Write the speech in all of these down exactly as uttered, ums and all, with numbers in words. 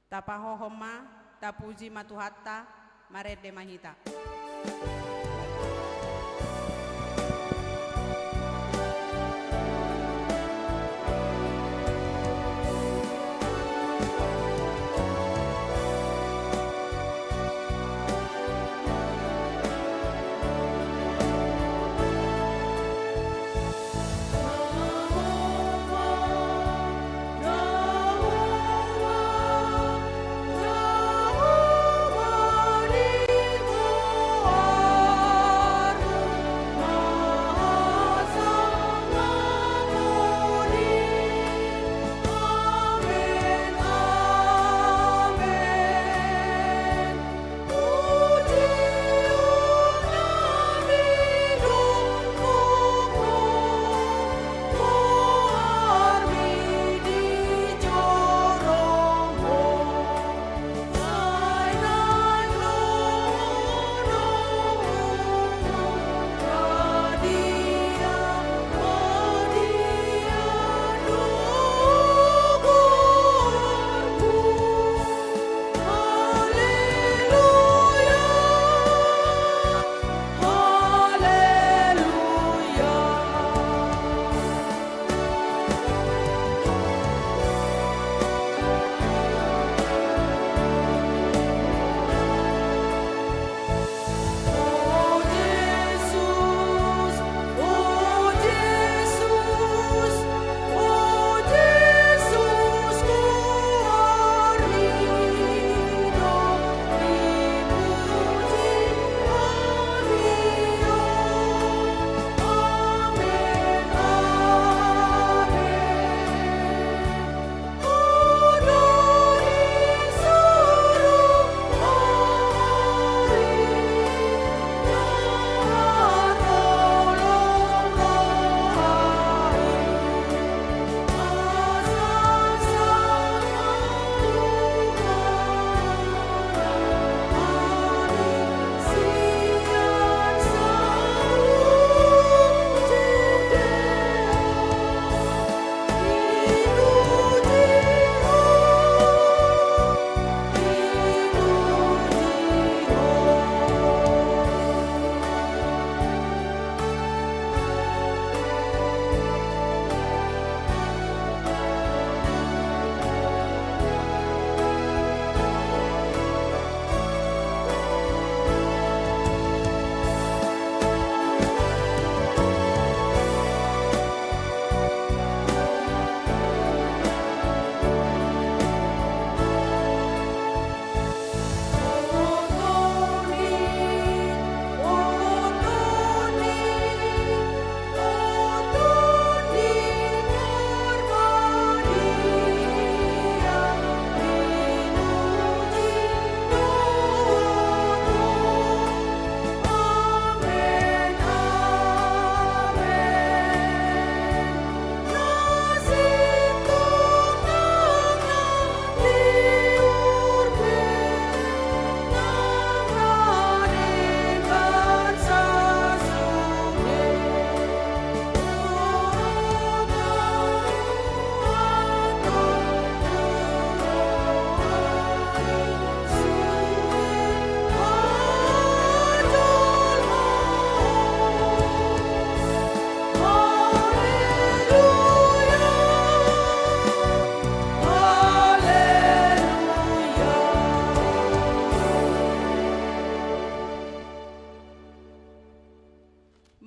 Tapahohom ma, tapuji ma Tuhanta, marende ma hita.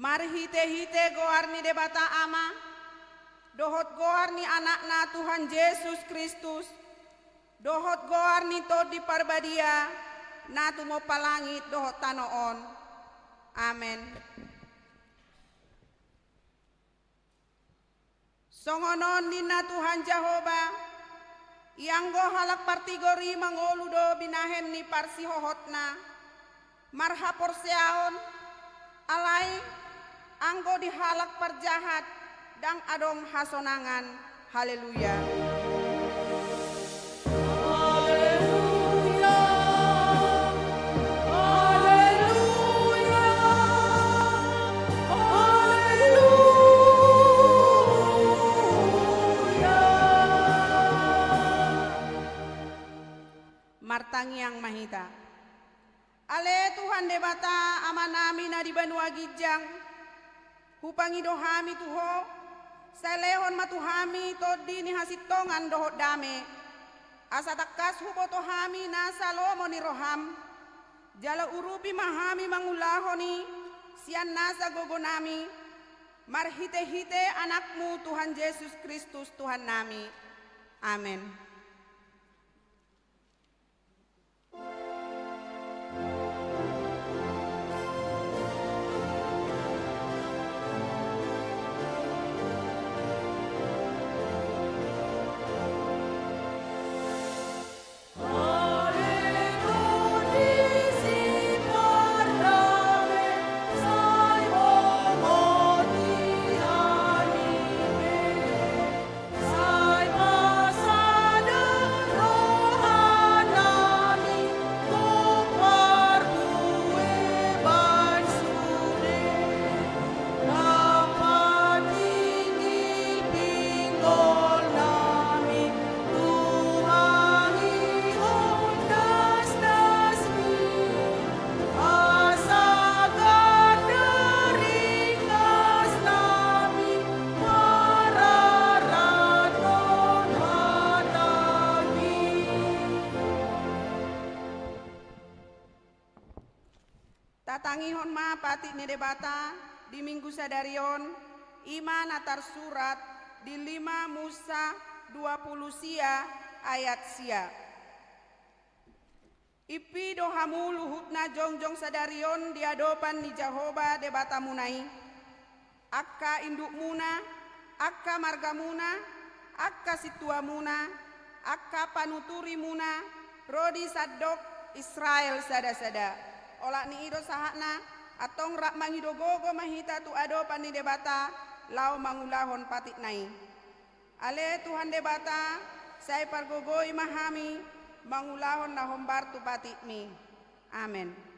Marhitehite goar ni Debata Ama, dohot goar ni Anakna Tuhan Jesus Kristus, dohot goar ni Tondi Parbadia, na tumompa langit dohot tano on. Amen. Songon on ninna Tuhan Jahowa, ianggo halak partigor i mangolu do binahen ni parsihohotna, marhaporseaon, alai anggo di halak parjahat ndang adong hasonangan. Haleluya. Haleluya. Haleluya. Haleluya. Martangiang ma hita. Ale Tuhan Debata, Amanami na di banua ginjang, hupangido hami tu Ho, sai lehon ma tu hami tondi ni hasintongan dohot dame, asa tangkas huboto hami nasa lomo ni roham, jala urupi ma hami mangulahon i sian nasa gogonami, marhitehite Anakmu Tuhan Jesus Kristus Tuhannami. Amen. Tatangihon ma patik ni Debata di Minggu sadari on, i ma na tarsurat di lima Musa dua pulu sia ayat sia. Impido hamu luhutna jongjong sadari on di adopan ni Jahowa Debatamuna i, angka indukmuna, angka margamuna, angka sintuamuna, angka panuturimuna, ro di sandok Israel sada-sada. Olat ni i do sahatna, antong rap mangido gogo ma hita tu adopan ni Debata, laho mangulahon patikna i. Ale Tuhan Debata, sai pargogoi ma hami mangulahon na hombar tu patikmi. Amen.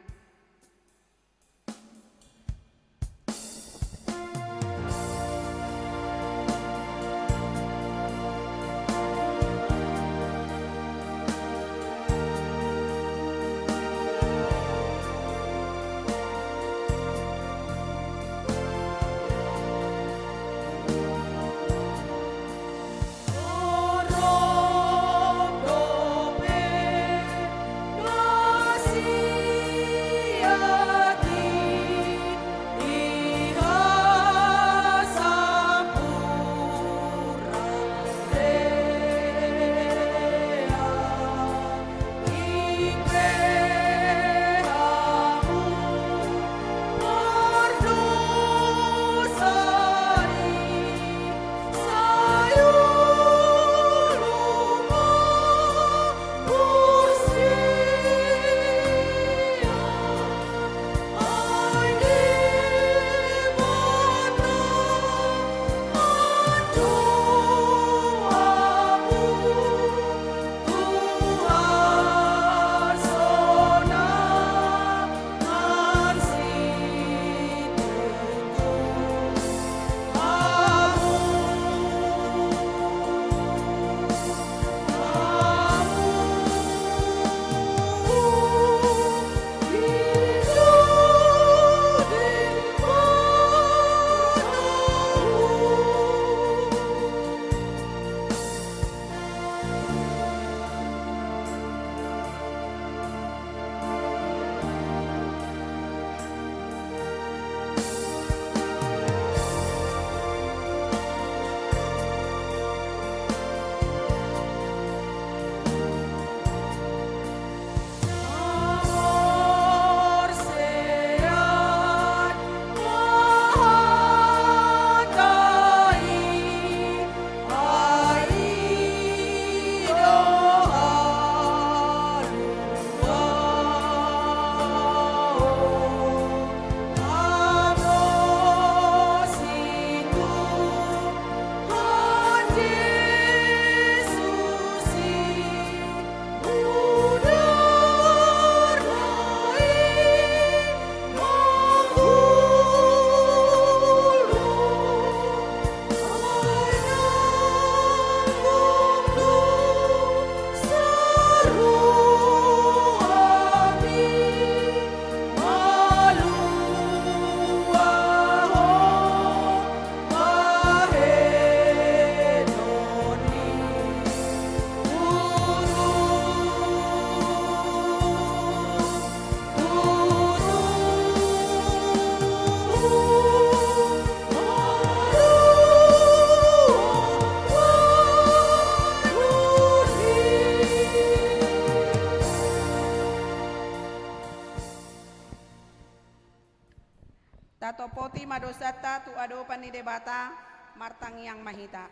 Tatopoti ma dosanta tu adopan ni Debata. Martangiang ma hita.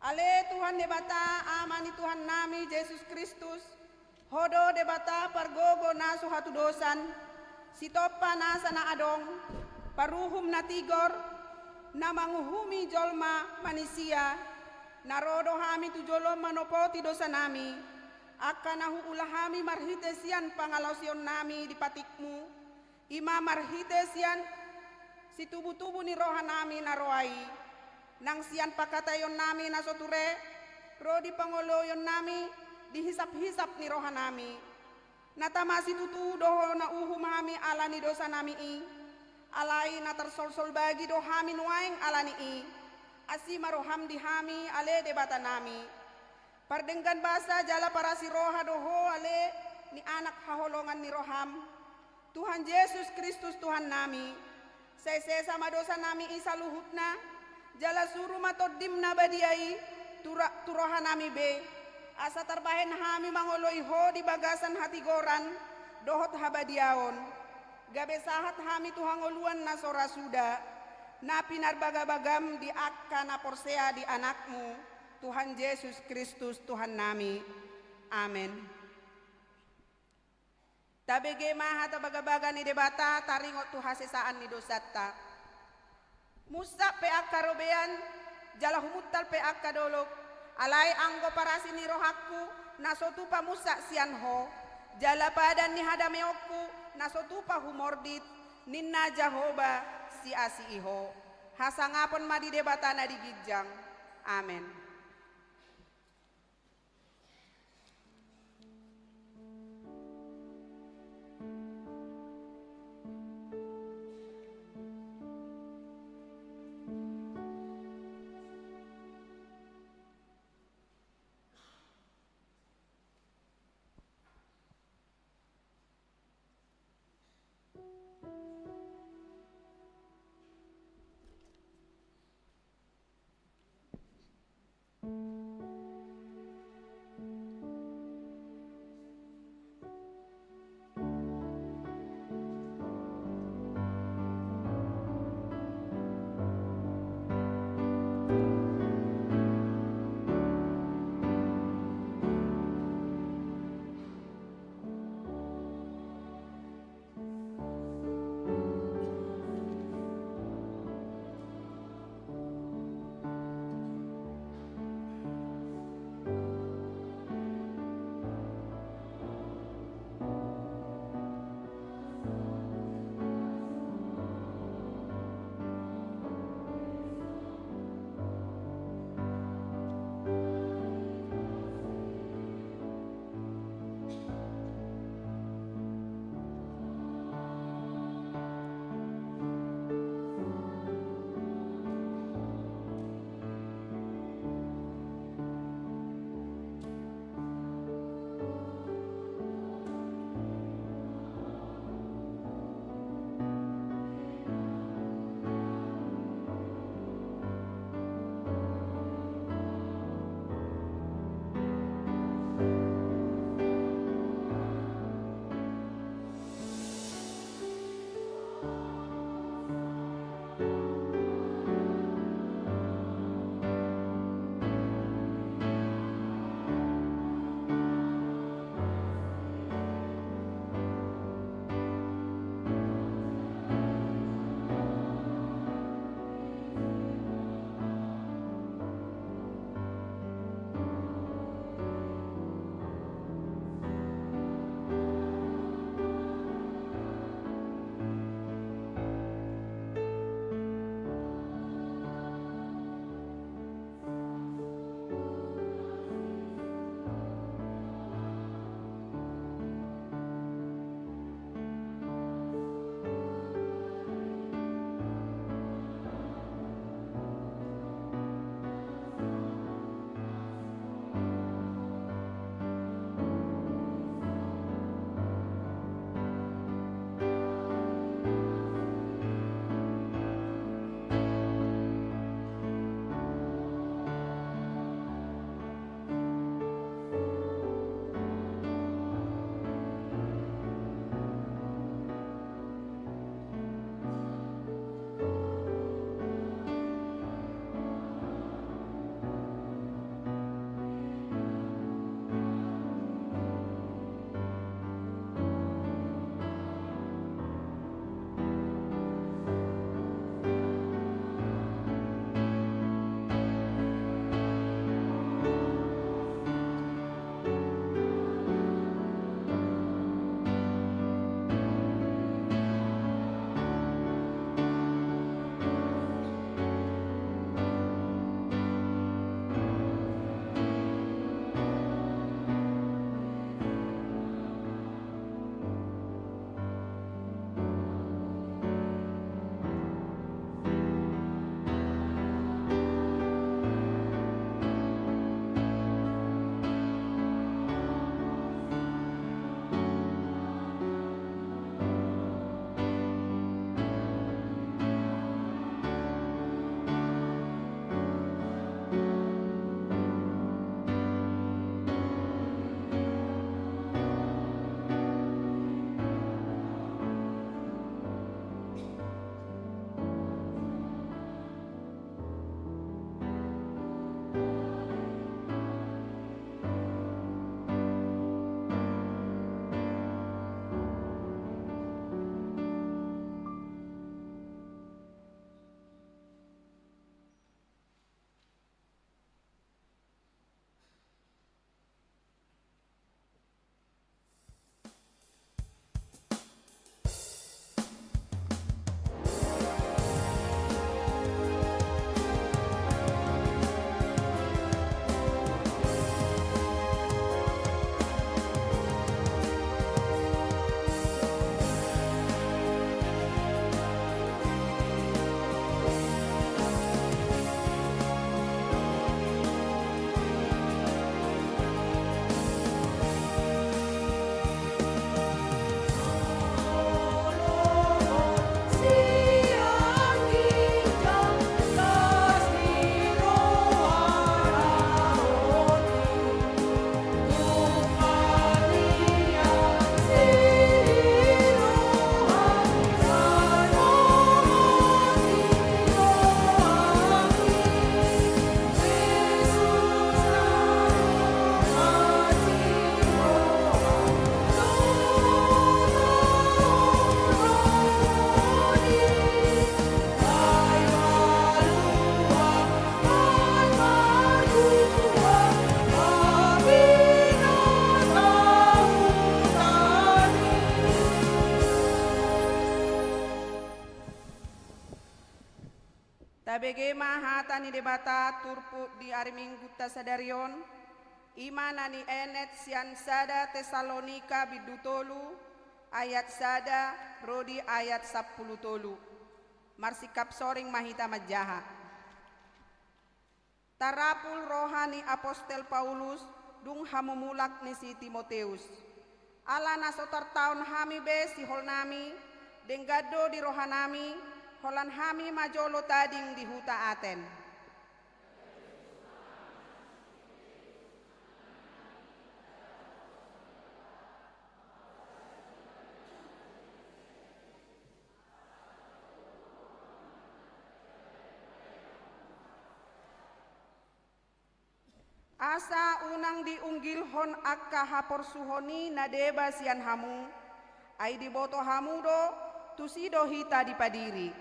Ale Tuhan Debata, Ama ni Tuhannami Jesus Kristus, Ho do Debata pargogo na so hatudosan, Sitompa nasa na adong, Paruhum na tigor, na manguhumi jolma manisia. Na ro do hami tu jolom manopoti dosanami, angka na huula hami marhite sian pangalaosionnami di patikMu, i ma marhite sian situbutubu ni rohanami na roa i, nang sian pangkataionnami na so ture, ro di pangoloionnami di hisaphisap ni rohanami. Na tama situtu do Ho na uhum hami ala ni dosanami i, alai na tarsolsol bagi do hami nuaeng ala ni i. Asi ma rohaM di hami, ale Debatanami. Pardenggan basa jala parasi roha do Ho, ale ni Anak haholongan ni rohaM, Tuhan Jesus Kristus Tuhannami. Sai sesa ma dosanami i saluhutna, jala suru ma TondiM na badia i tu ra-, tu rohanami be, asa tarbahen hami mangoloi Ho di bagasan hatigoran dohot habadiaon, gabe sahat hami tu hangoluan na so ra suda, na pinarbagabagaM di angka na porsea di AnakMu, Tuhan Jesus Kristus Tuhannami. Amen. Tabege ma hata bagabaga ni Debata taringot tu hasesaan ni dosanta. Munsak pe angka robean, jala humuntal pe angka dolok, alai anggo parasi ni rohangku na so tupa munsak sian Ho, jala padan ni hadameonku na so tupa humordit, ninna Jahowa, siasi i Ho. Hasangapon ma di Debata na di ginjang. Amen. Tabege ma hata ni Debata turpuk di ari Minggunta sadari on, i ma na nienet sian sada Tesalonika bindu tolu, ayat sada ro di ayat sampulu tolu. Marsingkap soring ma hita manjaha. Tarapul roha ni Apostel Paulus, dung hamu mulak ni si Timoteus. Ala na so tartaon hami be siholnami, denggan do di rohanami, holan hami ma jolo tading di huta Aten. Asa unang diunggilhon angka haporsuhon i na deba sian hamu, ai diboto hamu do, tusi do hita dipadiri.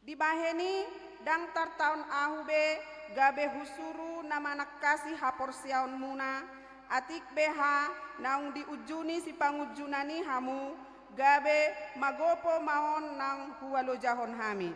Dibahen i, ndang tartaon ahu be, gabe husuru na manangkasi haporseaonmuna, atik beha naung diunjuni sipangunjunan i hamu, gabe magopo ma on naung hualojahon hami.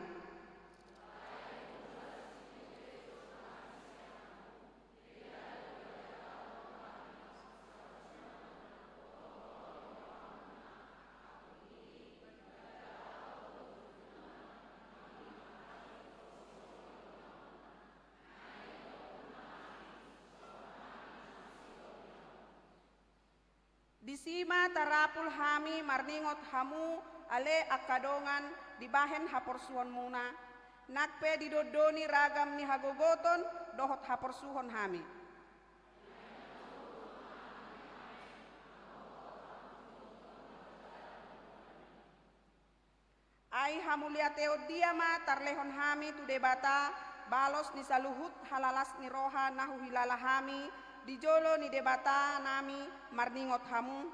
Disi ma tarapul hami marningot hamu ale angka dongan dibahen haporsuhonmuna, nang pe didondoni ragam ni hagogoton dohot haporsuhon hami. Ai hamuliateon dia ma tarlehon hami tu Debata, balos ni saluhut halalas ni roha na huhilala hami di jolo ni Debata nami marningot hamu?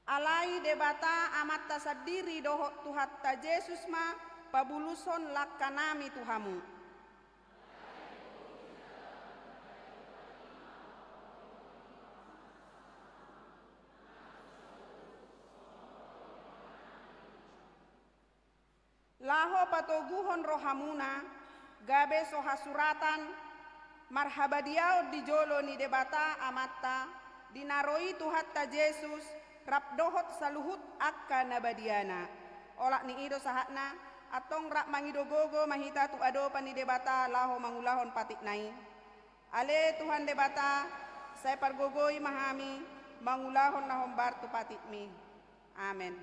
Alai Debata Amanta sandiri dohot Tuhanta Jesus ma pabulushon langkanami tu hamu. Laho patoguhon rohamuna, gabe so hasuratan, marhabadiaon di jolo ni Debata Amanta, di na ro i Tuhanta Jesus, rap dohot saluhut angka na badiana. Olat ni i do sahatna, antong rap mangido gogo ma hita tu adopan ni Debata laho mangulahon patikna i. Ale Tuhan Debata, sai pargogoi ma hami, mangulahon na hombar tu patikmi. Amen.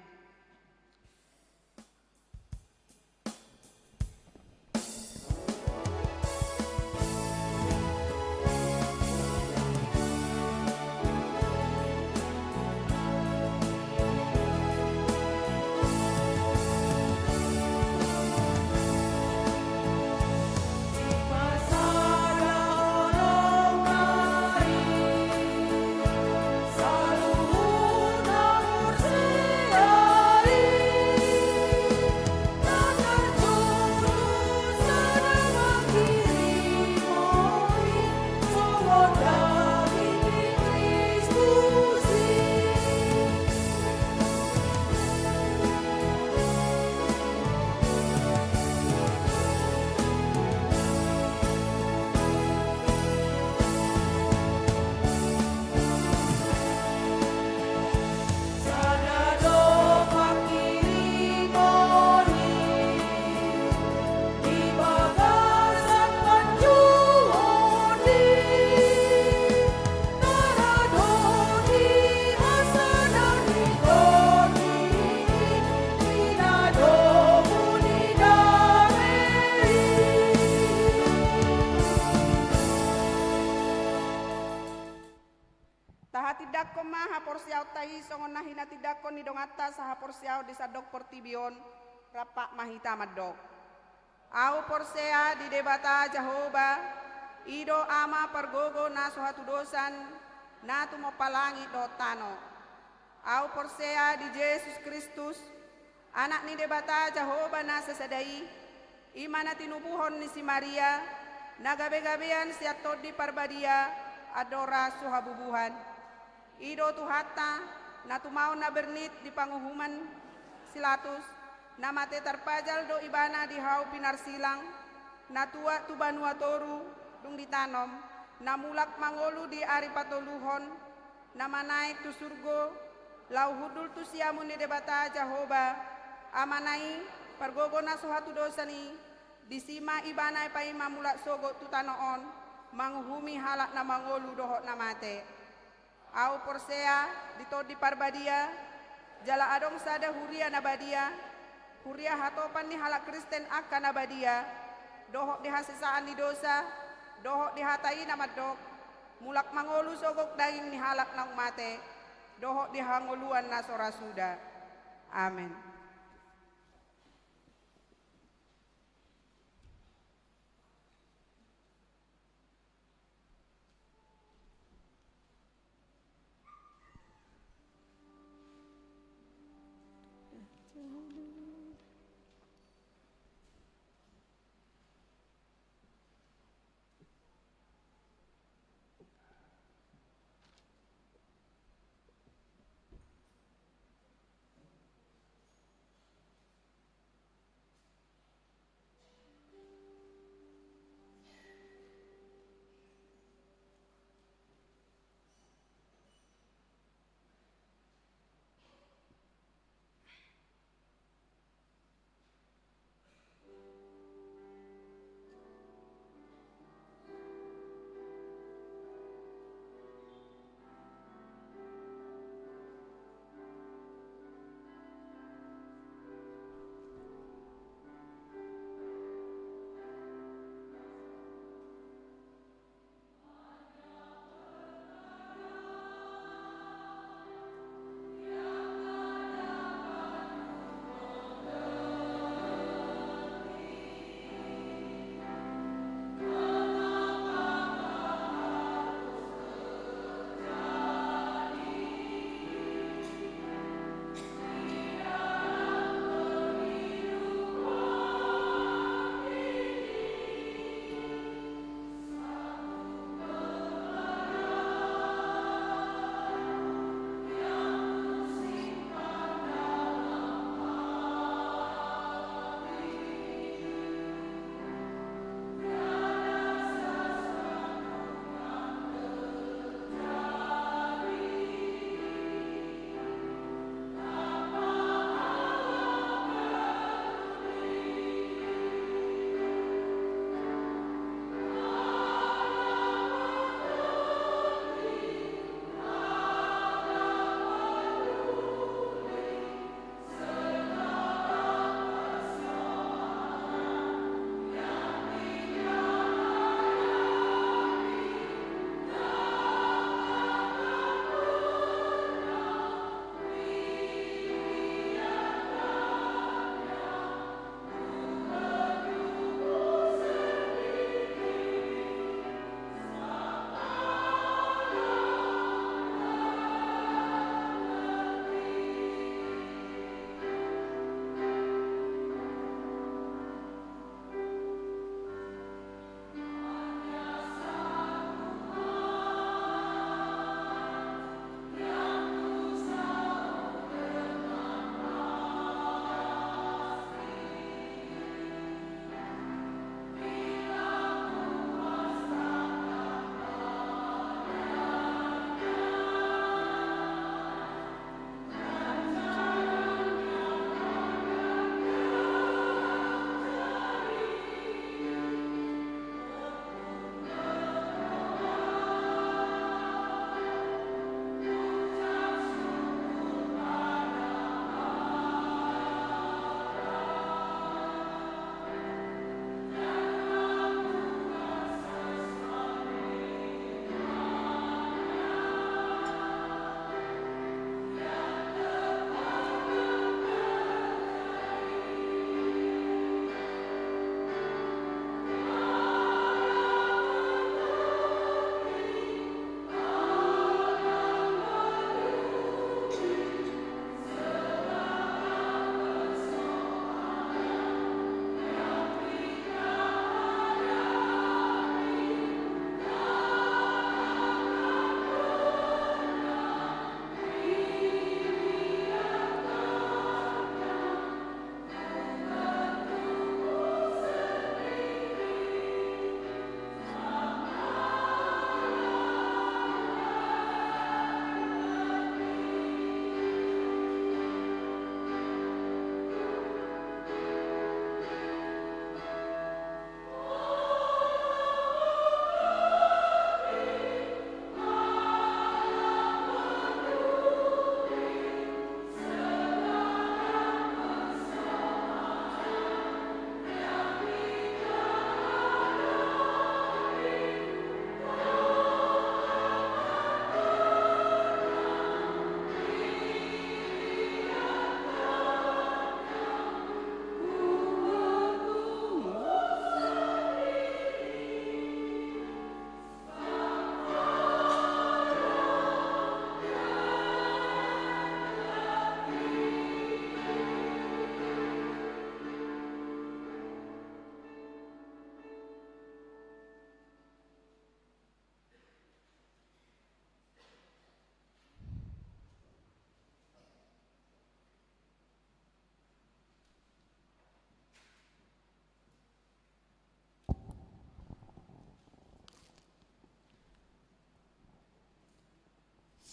Tahatindangkon ma haporseaonta i songon na hinatindangkon ni donganta sahaporseaon di sandok portibi on, rap ma hita mandok. Ahu porsea di Debata Jahowa, I do Ama pargogo na so hatudosan, na tumompa langit dohot tano. Ahu porsea di Jesus Kristus, Anak ni Debata Jahowa na sasada i, i ma na tinubuhon ni si Maria, na gabegabean sian Tondi Parbadia, andorang so habubuhan. I do Tuhanta, na tumaon na bernit di panguhuman si Pilatus, na mate tarpajal do ibana di hau pinarsilang, na tuat tu banua toru, dung ditanom, na mulak mangolu di ari patoluhon, na manaek tu surgo, laho hundul tu siamun ni Debata Jahowa, Amana i, pargogo na so hatudosan i, disi ma ibana paima mulak sogot tu tano on, manguhumi halak na mangolu dohot na mate. Ahu porsea di Tondi Parbadia, jala adong sada huria na badia, huria hatopan ni halak Kristen angka na badia, dohot di hasesaan ni dosa, dohot di hata i na mandok, mulak mangolu sogot daging ni halak naung mate, dohot di hangoluan na so ra suda. Amen.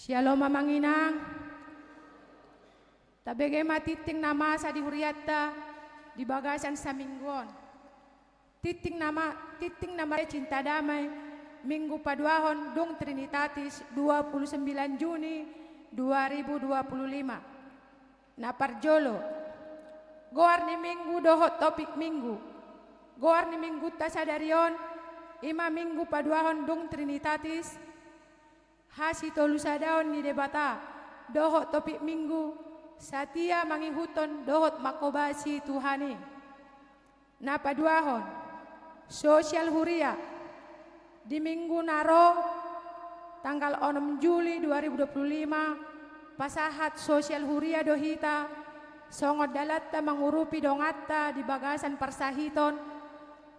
Syalom amang inang. Tabege ma tingting na masa di hurianta di bagasan saminggu on. Tingting na ma-, tingting na masa Cinta Damai, Minggu paduahon dung Trinitatis, dua puluh sembilan Juni dua ribu dua puluh lima. Na parjolo, goar ni Minggu dohot topik Minggu. Goar ni Minggunta sadari on, i ma Minggu paduahon dung Trinitatis, hasitolusadaon ni Debata, dohot topik Minggu, satia mangihuthon dohot manghobasi Tuhan i. Na paduahon, sosial huria. Di Minggu na ro, tanggal onom Juli dua ribu dua puluh lima, pasahat sosial huria do hita, songon dalanta mangurupi donganta di bagasan parsahiton,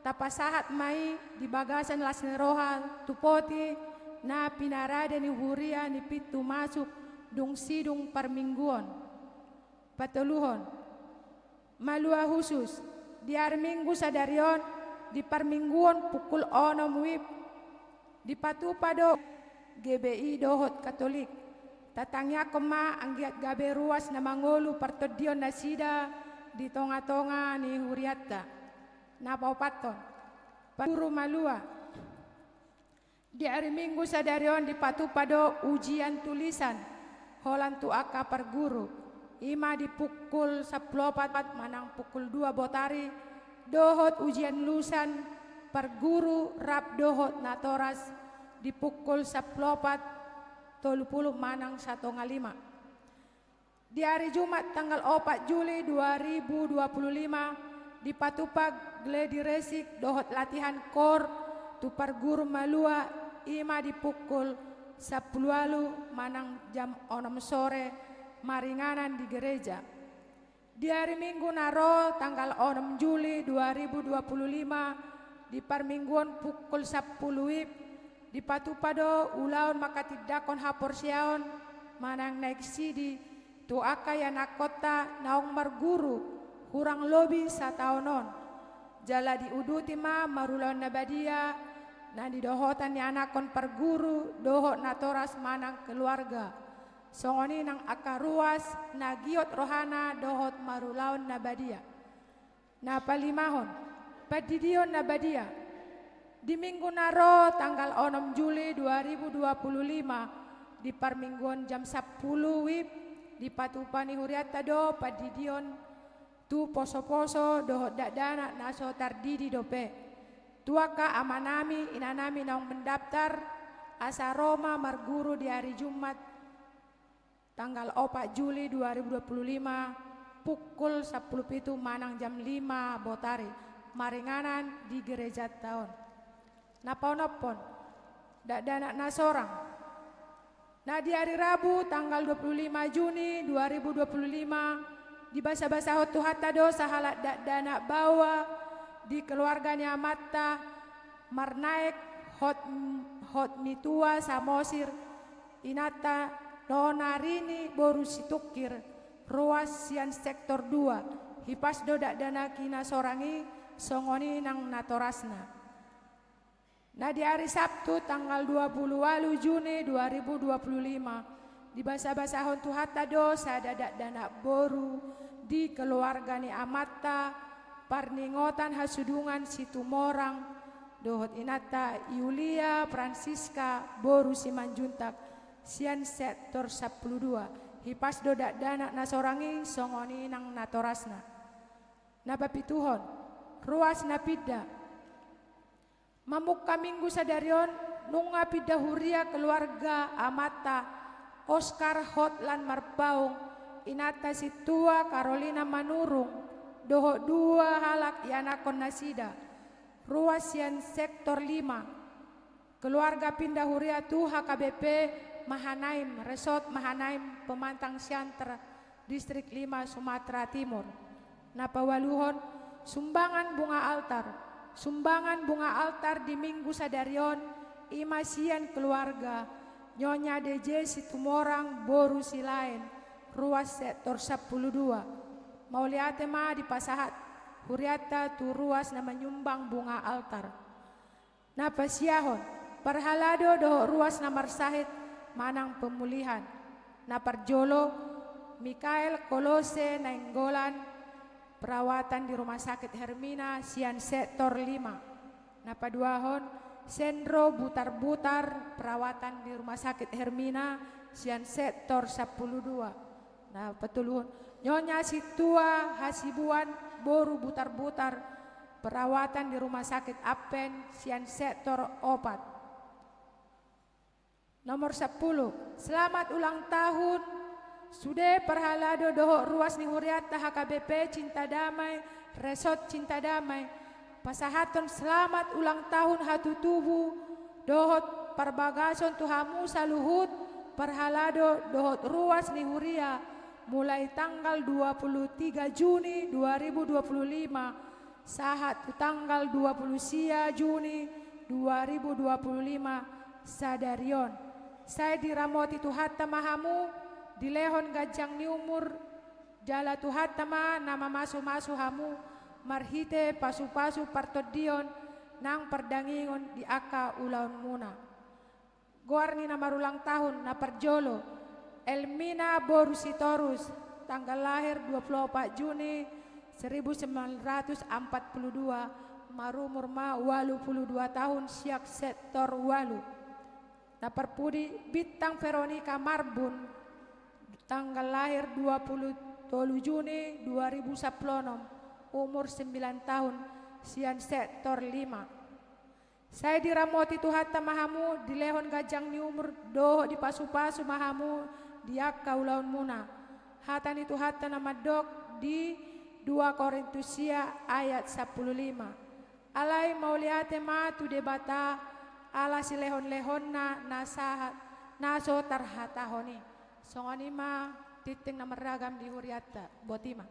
tapasahat ma i di bagasan las ni roha tu poti na pinarade ni huria ni pintu masuk dung sidung parmingguon. Patoluhon, malua husus, di ari Minggu sadari on, di parmingguon pukul onom wib, dipatupa do G B I dohot Katolik. Tatangiangkon ma anggiat gabe ruas na mangolu partondion nasida di tonga-tonga ni hurianta. Na paopathon, parguru malua. Di ari Minggu sadari on dipatupa do ujian tulisan holan tu angka parguru. I ma di pukul sampulu opat manang pukul dua botari, dohot ujian lusan parguru rap dohot natoras di pukul sampulu opat tolu pulu manang satonga lima. Di ari Jumat tanggal opat Juli dua ribu dua puluh lima, dipatupa gladi resik dohot latihan kor tu parguru malua, i ma di pukul sampulu ualu manang jam onom sore, maringanan di gereja. Di ari Minggu na ro tanggal onom Juli dua ribu dua puluh lima, di parmingguon pukul sampulu wib, dipatupa do ulaon manghatindanghon haporseaon manang naeng sidi tu angka ianakkonta naung marguru hurang lobi sataon on. Jala diuduti ma marulaon na badia na nidohotan ni anakkon parguru dohot natoras manang keluarga. Songon i nang angka ruas na giot rohana dohot marulaon na badia. Na palimahon, pandidion na badia. Di Minggu na ro tanggal onom Juli dua ribu dua puluh lima, di parmingguon jam sampulu wib, dipatupa ni hurianta do pandidion tu poso-poso dohot dakdanak na so tardidi dope. Tu angka amanami, inanami naung mendaftar, asa ro ma marguru di ari Jumat, tanggal opat Juli dua ribu dua puluh lima, pukul sampulu pitu manang jam lima botari, maringanan di gerejanta on. Na paonomhon, dakdanak na sorang. Na di ari Rabu tanggal dua puluh lima Juni dua ribu dua puluh lima, dibasabasahon Tuhanta do sahalak dakdanak baoa di keluarga ni amanta, Marnaek Hot-, Hotmitua Samosir, inanta Nona Rini boru Situngkir, ruas sian sektor dua, hipas do dakdanak i na sorang i, songon i nang natorasna. Na di ari Sabtu tanggal dua puluh ualu Juni dua ribu dua puluh lima, dibasabasahon Tuhanta do sada dakdanak boru di keluarga ni amanta, parningotan hasudungan Situmorang, dohot inanta Yulia Francisca boru Simanjuntak, sian sektor sampulu dua, hipas do dakdanak na sorang i, songon i nang natorasna. Na papituhon, ruas na pinda. Mamungka Minggu sadari on, nunga pinda huria keluarga amanta Oskar Hotlan Marpaung, inanta Sintua Karolina Manurung, dohot dua halak ianakkon nasida, ruas sian sektor lima. Keluarga pinda huria tu H K B P Mahanaim, Resort Mahanaim, Pemantang Siantar, Distrik lima, Sumatera Timur. Na paualuhon, sumbangan bunga altar. Sumbangan bunga altar di Minggu sadari on, i ma sian keluarga Nyonya D J Situmorang boru Silaen, ruas sektor sampulu dua. Mauliate ma dipasahat hurianta tu ruas na manyumbang bunga altar. Na pasiahon, parhalado dohot ruas na marsahit manang pemulihan. Na parjolo, Mikael Kolose Nainggolan, perawatan di Rumah Sakit Hermina sian sektor lima. Na paduahon, Sendro Butar-Butar, perawatan di Rumah Sakit Hermina sian sektor sampulu dua. Na patoluhon, Nyonya Sintua Hasibuan boru Butar-Butar, perawatan di Rumah Sakit Appen sian sektor opat. Nomor sampulu, selamat ulang tahun sude parhalado dohot ruas ni hurianta H K B P Cinta Damai, Resort Cinta Damai. Pasahathon selamat ulang tahun hatutubu dohot parbagason tu hamu saluhut parhalado dohot ruas ni huria, mulai tanggal dua puluh tiga Juni dua ribu dua puluh lima, sahat tu tanggal dua puluh sia Juni dua ribu dua puluh lima sadari on. Sai diramoti Tuhanta ma hamu, dilehon ganjang ni umur, jala Tuhanta ma na mamasu-masu hamu marhite pasu-pasu partondion nang pardangingon di angka ulaonmuna. Goar ni na marulang tahun, na parjolo, Elmina boru Sitorus, tanggal lahir dua puluh opat Juni seribu sembilan ratus empat puluh dua, marumur ma ualu puluh dua tahun, sian sektor ualu. Na parpudi, Bintang Veronica Marbun, tanggal lahir dua puluh tolu Juni dua ribu sampulu onom, umur sembilan tahun, sian sektor lima. Sai diramoti Tuhanta ma hamu, dilehon ganjang ni umur dohot dipasu-pasu ma hamu di angka ulaonmuna. Hata ni Tuhanta na mandok di dua Korintus sia ayat sampulu lima: Alai mauliate ma tu Debata, ala silehon-lehonna na sahat, na so tarhatahon i. Songon i ma tintin na marragam di hurianta. Boti ma.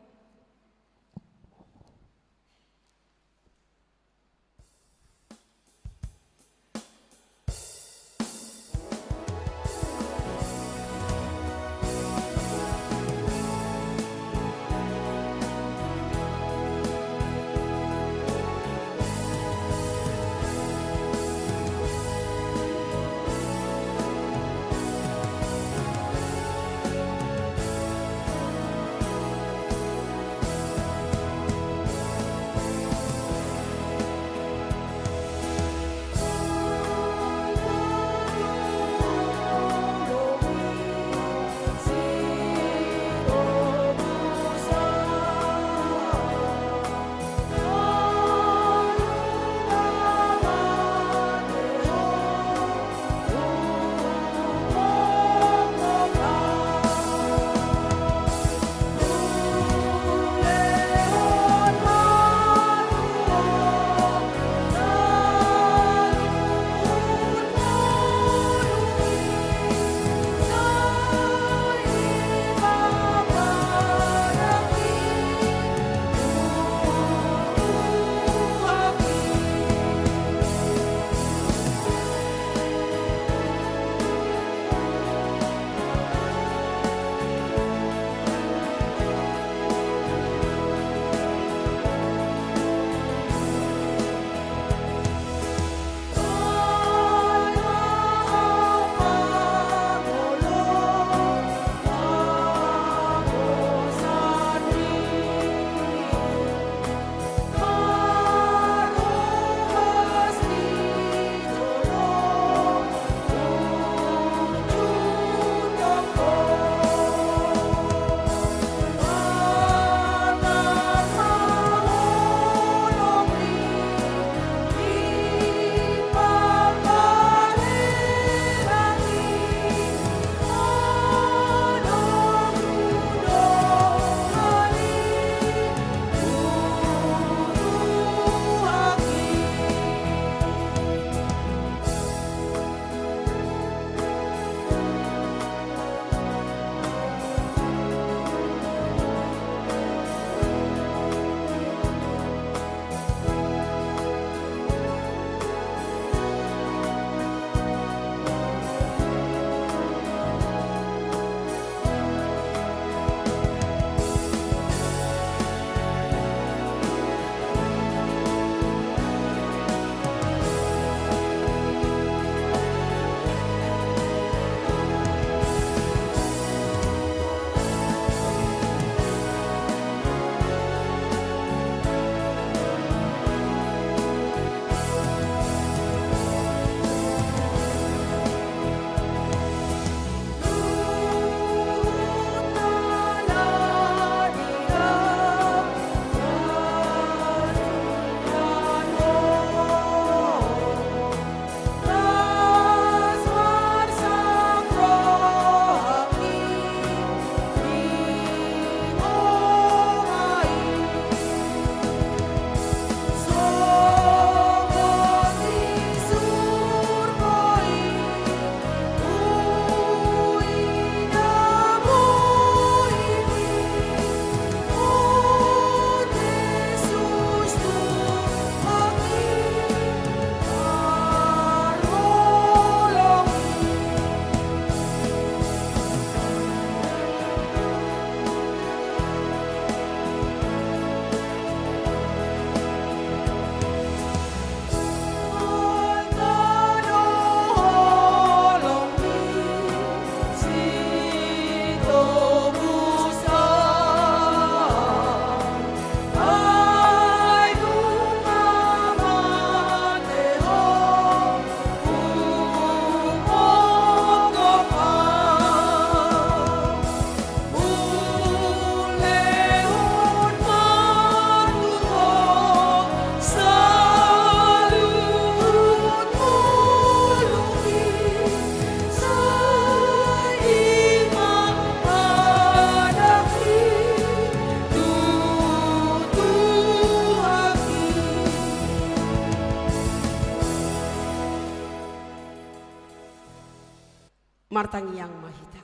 Martangiang ma hita.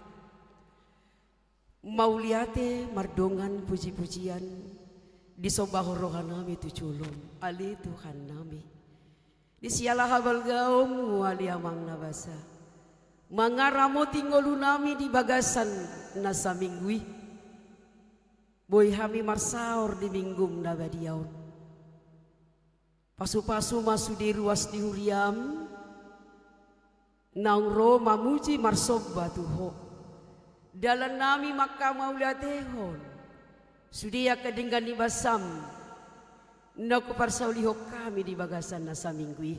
Mauliate mardongan puji-pujian, disombahon rohanami tu jolom, ale Tuhannami. Di siala habalgaonmu, ale Amang na basa, mangaramoti ngolunami di bagasan na saminggu i. Boi hami marsaor di Minggum na badia on. Pasu-pasu ma sude ruas ni huriam, naung ro mamuji marsomba tu Ho. Dalannami manghamauliatehon sude angka denggan ni basam, na huparsaulihon hami di bagasan na saminggu i.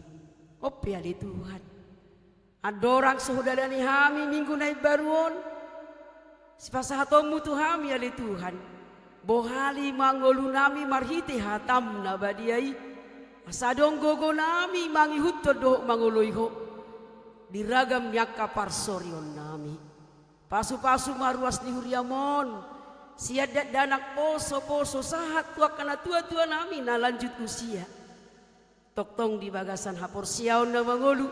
On pe ale Tuhan. Andorang so hudalani hami Minggu na imbaru on, sipasahatonmu tu hami ale Tuhan, bohali ma ngolunami marhite hatam na badia i, asa adong gogonami mangihuthon dohot mangoloi Ho di ragam ni angka parsorionnami. Pasu-pasu ma ruas ni huriam on, sian dakdanak poso-poso sahat tu angka natua-tuanami na lanjut usia. Tongtong di bagasan haporseaon na mangolu,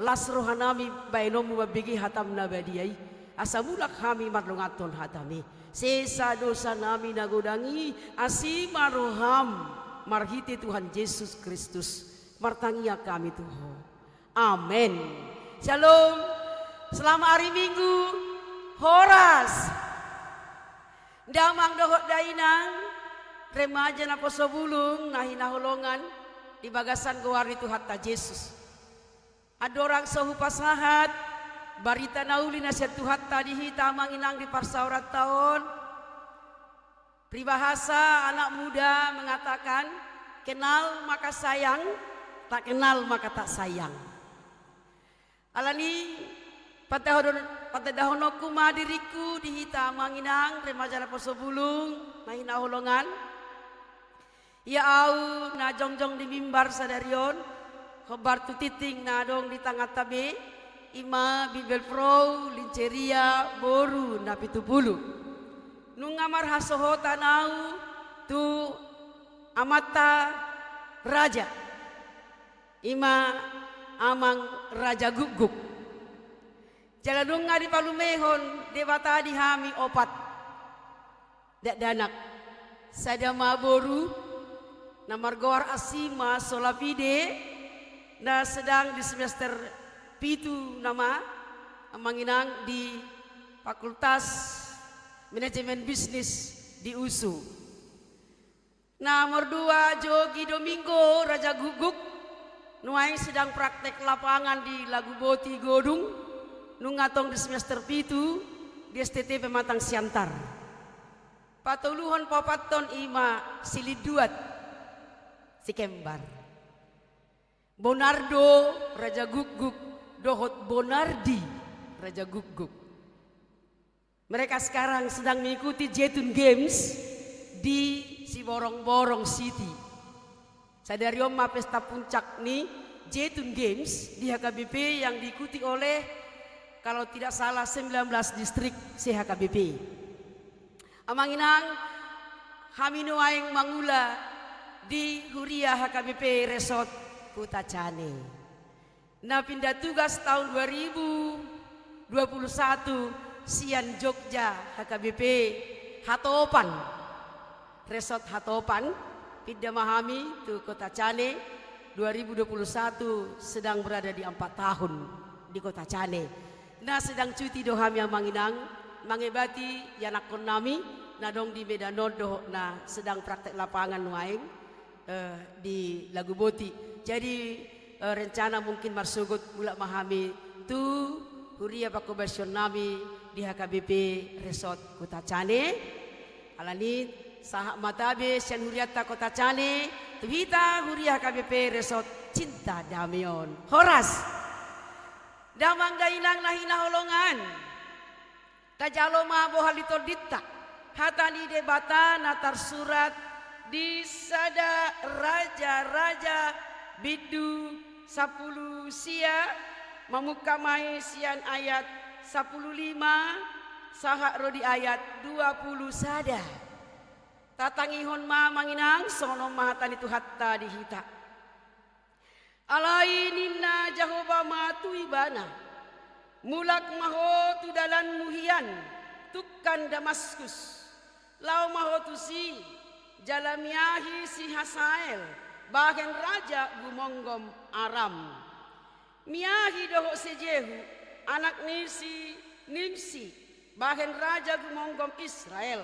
las rohanami baenonmu mambege hatam na badia i, asa mulak hami mardonganhon hatam i. Sesa dosanami na godang i, asi ma roham, marhite Tuhan Jesus Kristus, martangiang hami tu Ho. Amen. Shalom. Selamat hari Minggu. Horas. Damang dohot dainang, remaja naposobulung, na hinaholongan di bagasan goar ni Tuhanta Jesus. Andorang so hupasahat barita na uli na sian Tuhanta di hita Amang Inang di parsaoranta on, peribahasa anak muda mengatakan, kenal maka sayang, tak kenal maka tak sayang. Alani, patandahon-, patandahononku ma diringku di hita Amang Inang, remaja naposobulung, na hinaholongan. Ia ahu na jongjong di mimbar sadari on, hombar tu tingting na adong di tanganta be, i ma Bibelvrouw Linceria boru Napitupulu. Nunga marhasohotan ahu tu amanta raja, i ma Amang Raja Gukguk. Jala nunga dipalumehon Debata di hami opat dakdanak. Sada ma boru, na margoar Asima Solafide, na sedang di semester pitu nama, Amang Inang, di Fakultas Manajemen Bisnis di UNSU. Na mardua Jogi Domingo Raja Gukguk, nuaeng sedang praktek lapangan di Laguboti Godung, nunga tong di semester pitu di STT Pematang Siantar. Patoluhon paopathon i ma si Linduat, si kembar. Bonardo Raja Gukguk dohot Bonardi Raja Gukguk. Mereka sekarang sedang mengikuti Jetun Games di Siborongborong City. Sadari on ma pesta puncak ni Jetun Games di HKBP yang diikuti oleh, kalau tidak salah, sembilan belas distrik se-HKBP. Amang Inang, hami nuaeng mangula di Huria HKBP Resort Kutacane. Na pindah tugas tahun dua ribu dua puluh satu sian Jogja HKBP Hatopan. Resort Hatopan, pindah ma hami tu Kutacane, dua ribu dua puluh satu sedang berada di empat tahun di Kutacane. Na sedang cuti do hami Amang Inang, mangebati ianakkonnami, na adong di Medan on dohot na sedang praktek lapangan nuaeng, eh, di Laguboti. Jadi, eh, rencana mungkin marsogot mulak ma hami tu huria pangkobasionnami di HKBP Resort Kutacane. Alani sahat ma tabe sian hurianta Kutacane tu hita huria HKBP Resort Cinta Dame on. Horas. Damang dainang na hinaholongan. Tajalo ma bohal di tondinta hata ni Debata na tarsurat di sada Raja-raja bindu sampulu sia, mamungka ma i sian ayat sampulu lima sahat ro di ayat dua pulu sada. Tatangihon ma Amang Inang, songon on ma hata ni Tuhanta di hita. Alai ninna Jahowa ma tu ibana: Mulak ma ho tu dalanmu hian, tungkan Damaskus. Laho ma ho tusi, jala miahi si Hasael, bahen raja gumonggom Aram. Miahi do ho si Jehu, anak ni si Nimsi, bahen raja gumonggom Israel.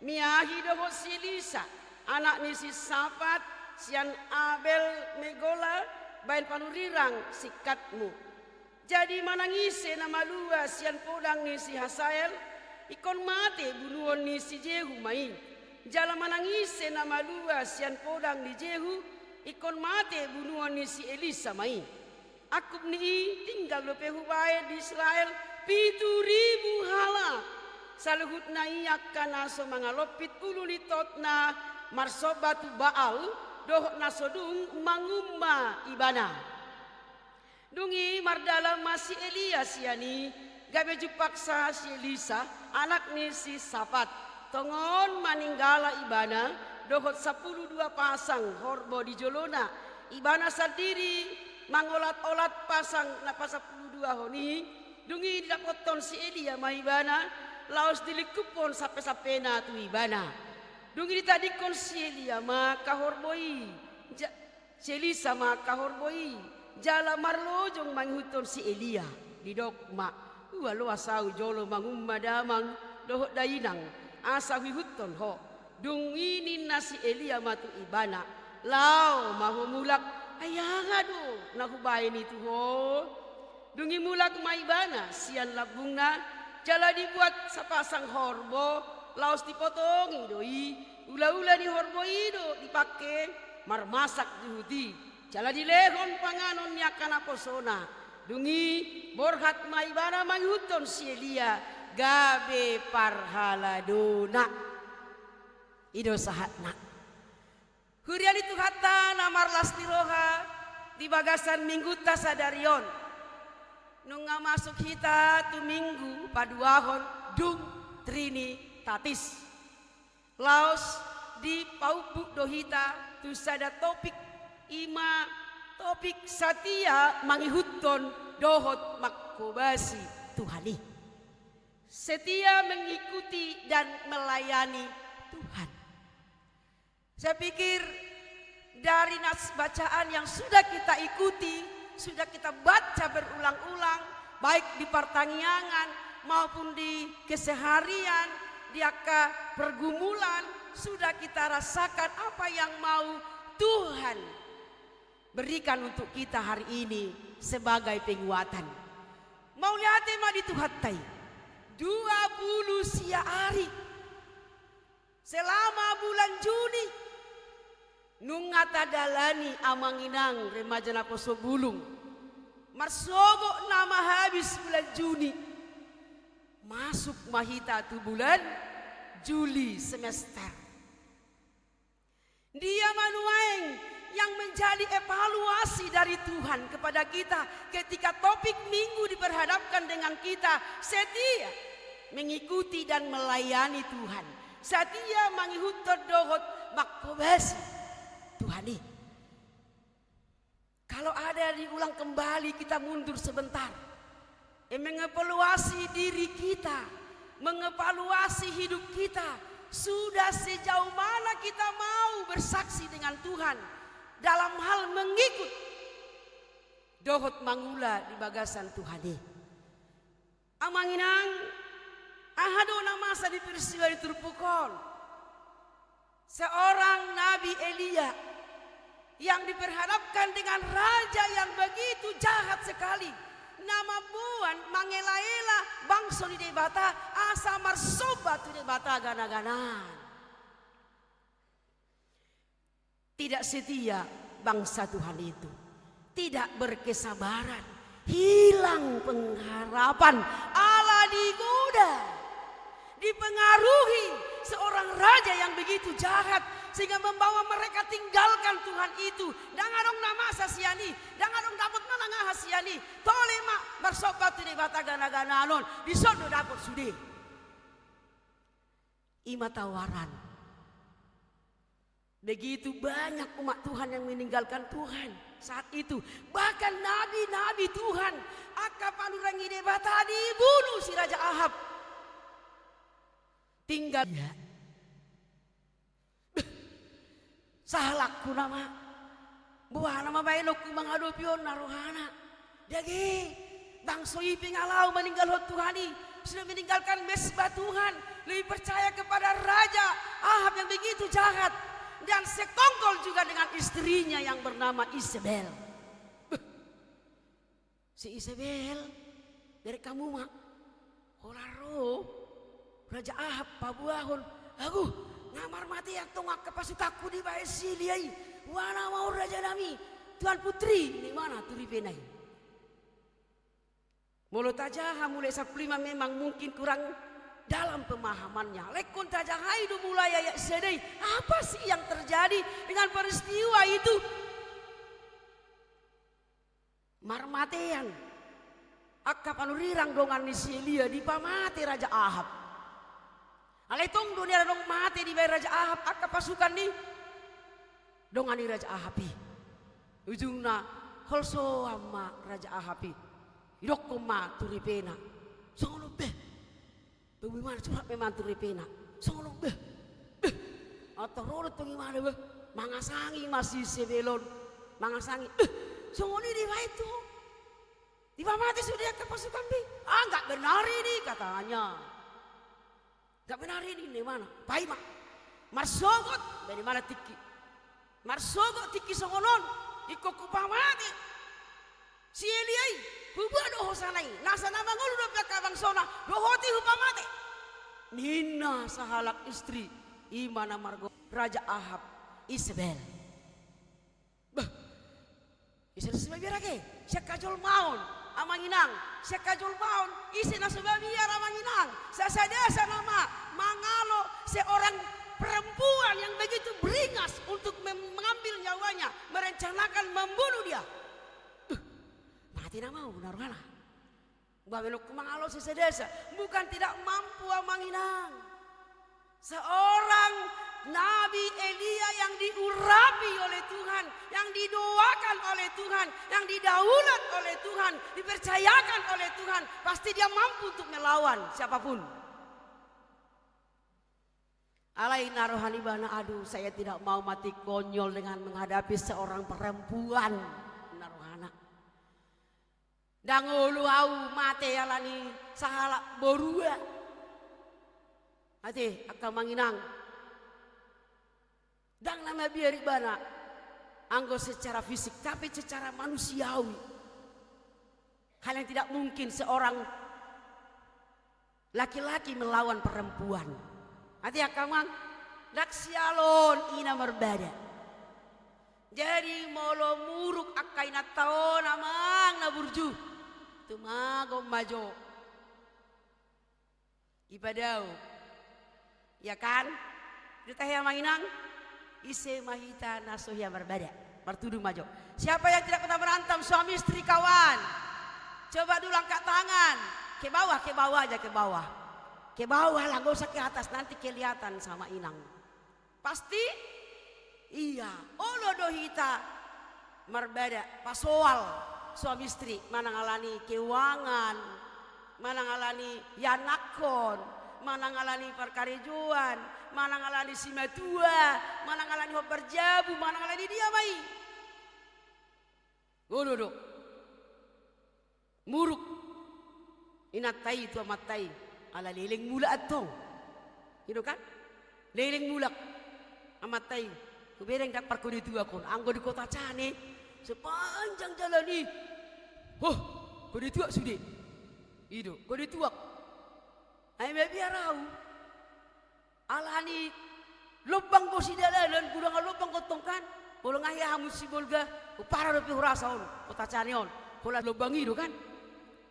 Miahi do ho si Elisa, anak ni si Safat, sian Abel Mehola, bahen panurirang singkatmu. Jadi manang ise na malua sian podang ni si Hasael, ingkon mate bunuon ni si Jehu ma i. Jala manang ise na malua sian podang ni Jehu, ingkon mate bunuon ni si Elisa ma i. Angkup ni i, tinggal dope hubahen di Israel pitu ribu halak. Saluhutna i angka na so mangalompit ulu ni totna marsomba tu Baal, dohot na so dung mangumma ibana. Dung i mardalan ma si Elia sian i, gabe jumpangsa si Elisa, anak ni si Safat. Tongon maninggala ibana, dohot sampulu dua pasang horbo di jolona. Ibana sandiri mangolat-olat pasang na pasampulu dua hon i, dung i didapothon si Elia ma ibana, laos dilingkuphon sampe-sampena tu ibana. Dung i ditadingkon si Elia ma angka horbo i, ja-, si Elisa ma angka horbo i, jala marlojong mangihuthon si Elia, didok ma, ua loas ahu jolo mangumma damang dohot dainang, asa huihuthon ho. Dung i ninna si Elia ma tu ibana, laho ma ho mulak, ai aha do na hubahen i tu ho? Dung i mulak ma ibana sian lambungna, jala dibuat sapasang horbo, laos dipotongi do i, ula-ula ni horbo i do dipangke marmasak juhut i, jala dilehon panganon ni angka naposona. Dung i borhat ma ibana mangihuthon si Elia gabe parhaladona. I do sahatna. Huria ni Tuhanta na marlas ni roha, di bagasan minggunta sadari on, nunga masuk hita tu minggu paduahon dung Trinitatis. Laos dipaumbuk do hita tu sada topik, i ma topik satia mangihuthon dohot manghobasi Tuhan i. Setia mengikuti dan melayani Tuhan. Saya pikir dari nas bacaan yang sudah kita ikuti, sudah kita baca berulang-ulang, baik di partangiangan maupun di keseharian, di angka pergumulan, sudah kita rasakan apa yang mau Tuhan berikan untuk kita hari ini sebagai penguatan. Mauliate ma di Tuhanta i. Dua pulu sia ari. Selama bulan Juni, nunga tadalani amang inang remaja naposobulung. Marsogot nama habis bulan Juni, masuk ma hita tu bulan Juli semester. Dia ma nuaeng yang menjadi evaluasi dari Tuhan kepada kita ketika topik minggu diperhadapkan dengan kita setia mengikuti dan melayani Tuhan, setia mangihuthon dohot manghobasi Tuhan i. Kalau ada diulang kembali, kita mundur sebentar. Eh, mengevaluasi diri kita, mengevaluasi hidup kita, sudah sejauh mana kita mau bersaksi dengan Tuhan dalam hal mengikut dohot mangula di bagasan Tuhan i. Amang inang, aha do na masa di peristiwa di turpuk on? Seorang Nabi Elia yang diperhadapkan dengan raja yang begitu jahat sekali, na mamboan mangela-ela bangso ni Debata asa marsomba tu debata gana-ganaan. Tidak setia bangsa Tuhan itu. Tidak berkesabaran. Hilang pengharapan. Ala digoda. Dipengaruhi seorang raja yang begitu jahat, sehingga membawa mereka tinggalkan Tuhan itu. Ndang adong na masa sian i, ndang adong dapot manang aha sian i. Tole ma marsomba tu debata gana-ganaan on. Dison do dapot sude. I ma tawaran. Begitu banyak umat Tuhan yang meninggalkan Tuhan saat itu. Bahkan nabi-nabi Tuhan, angka panurirang ni Debata, dibunuh si Raja Ahab. Tinggal ia. Sahalakku nama. Boha nama baenonku mangadopi on, na rohana? Dage, bangso i pe nga laho maninggalhon Tuhan i, sudah meninggalkan mesbah Tuhan, lebih percaya kepada Raja Ahab yang begitu jahat, dan sekongkol juga dengan istrinya yang bernama Isebel. Beh, si Isebel, berek hamu ma. Holan ro Raja Ahab paboahon, agu, nga marmatean tong angka pasukanku dibahen si Elia i. Boha nama on raja nami, Tuan Putri, ninna ibana tu ripena i. Molo tajaha mulai sampulu lima memang mungkin kurang dalam pemahamannya. Alai ingkon tajahai do mulai ayat sada i, apa sih yang terjadi dengan peristiwa itu? Marmatean angka panurirang dongan ni si Elia, dipamate Raja Ahab. Alai tong do nian adong mate dibahen Raja Ahab angka pasukan ni dongan ni Raja Ahab i. Ujungna holsoan ma Raja Ahab i. Didokkon ma tu ripena, songon on be. Boi ma, curhat ma ibana tu ripena, songon on be. Beh, antong ro do tong ibana be. Mangasangi ma si Isebel on. Mangasangi, beh, songon i dibahen tu ho. Dipamate sude angka pasukanmi. Ah, nggak benar ini, katanya. Nggak benar ini, ninna ibana. Paima. Marsogot, baen ibana tingki. Marsogot tingki songon on, ingkon hupamate si Elia i, hubuat do hosana i, nasa na mangolu dope angka bangsona, dohot i hupamate. Ninna sahalak istri, i ma na margoar Raja Ahab, Isebel. Bah, ise na so mabiar ate? Sian hajolmaon, amang inang, sian hajolmaon, ise na so mabiar, amang inang? Sasadasa nama mangalo seorang perempuan yang begitu beringas untuk mem-, mengambil nyawanya, merencanakan membunuh dia. Duh, mate nama on, na rohana. Baenonku mangalo sasadasa, bukan tidak mampu, amang inang. Seorang Nabi Elia yang diurapi oleh Tuhan, yang didoakan oleh Tuhan, yang didaulat oleh Tuhan, dipercayakan oleh Tuhan, pasti dia mampu untuk melawan siapapun. Alai ninna rohana, aduh, saya tidak mau mati konyol dengan menghadapi seorang perempuan, ninna rohana. Ndang olo ahu mate ala ni sahalak borua. Ate, angka amang inang. Ndang na mabiar ibana anggo secara fisik, tapi secara manusiawi. Hal yang tidak mungkin seorang laki-laki melawan perempuan. Ate angka amang, ndang siala on ina marbada. Jadi molo muruk angka inanta on, amang na burju, tumagon ma jo. Ipadao. Iya kan? Ditahe, amang inang, ise ma hita na so hea marbada? Martudu ma jo. Siapa yang tidak pernah berantem, suami istri, kawan? Coba dulu angkat tangan. Ke bawah, ke bawah aja, ke bawah. Ke bawah lah, nggak usah ke atas, nanti kelihatan sama inang. Pasti? Iya, olo do hita marbada, pasoal suami istri, manang ala ni keuangan, manang ala ni ianakhon, manang ala ni parkarejoan, manang ala ni simatua, manang ala ni hombar jabu, manang ala ni dia ma i. Olo do. Muruk inanta i tu amanta i, ala leleng mulak antong. I do kan? Leleng mulak amanta i. Hubereng ndang parkode tuak on. Anggo di Kota Cane, sepanjang jalan i, hoh, kode tuak sude. I do, kode tuak. Ai mabiar ahu. Ala ni lombang do sidalanan, godang lombang do tong kan. Molo nga hea hamu Sibolga, umpara dope hurasa on, Kota Cane on. Holan lombang i do kan.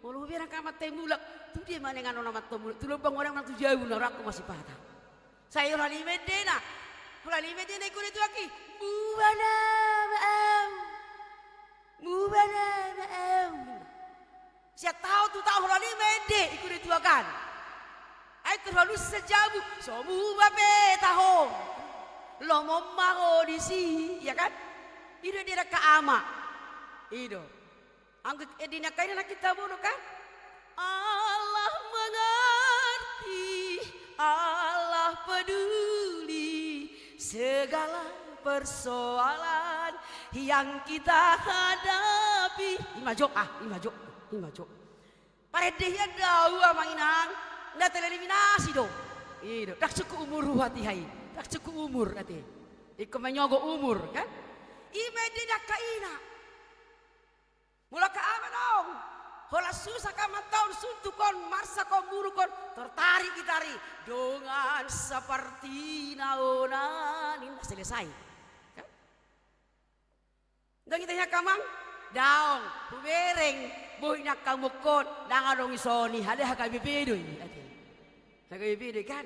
Molo hubereng angka amanta i mulak, tu dia ma inganan on amanta on mulak? Tu lombang on, manang tu jabu na rohangku masipata. Sai holan i ma endena. Holan i ma endena i, kode tuak i. Muba nama ahu. Muba nama ahu. Sian taon tu taon holan i ma ende i, kode tuak an. Ai terhalu sian jabu, so muba pe taho. Lomo ma ho disi, ya kan? I do ende ni angka ama. I do. Anggo ende ni angka ina nangkin taboto kan? Allah mengerti, Allah peduli segala persoalan yang kita hadapi. I ma jo, ah, i ma jo, i ma jo. Parende hian do ahu amang inang, na tereliminasi do. I do, ndang cukup umurhu ate, hai. Ndang cukup umur ate. Ingkon manyogot umur kan? I ma ende ni angka ina. Molo angka ama adong, holan susah kan mantau, suntuk on, marsak on, muruk on, tertarik hita ari. Dongan seperti naona, ninna, selesai. Kan? Ndang hita hian angka amang? Daong, hubereng, bohi ni angka amongkon, ndang adong i songon i, hape H K B P do i, ate. H K B P do i kan?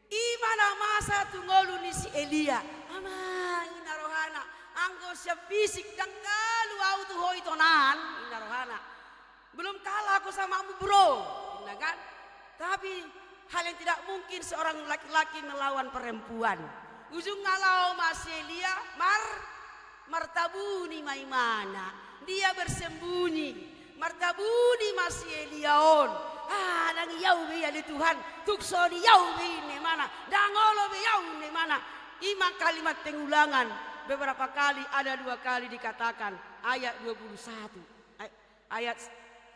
I ma na masa tu ngolu ni si Elia. Amang, ninna rohana, anggo sian fisik ndang talu ahu tu ho i tonan, ninna rohana. Belum kalah aku sama mu, bro, ninna kan. Tapi hal yang tidak mungkin seorang laki-laki melawan perempuan. Ujungna laho ma si Elia, mar, martabuni ma imana. Dia bersembunyi. Martabuni ma si Elia on. Ah, ndang i ahu be i ale Tuhan. Tung songon i ahu be i, ninna imana. Ndang olo be i ahu, ninna imana. I ma kalimat pengulangan. Beberapa kali, ada dua kali dikatakan. Ayat dua puluh satu. Ay-, ayat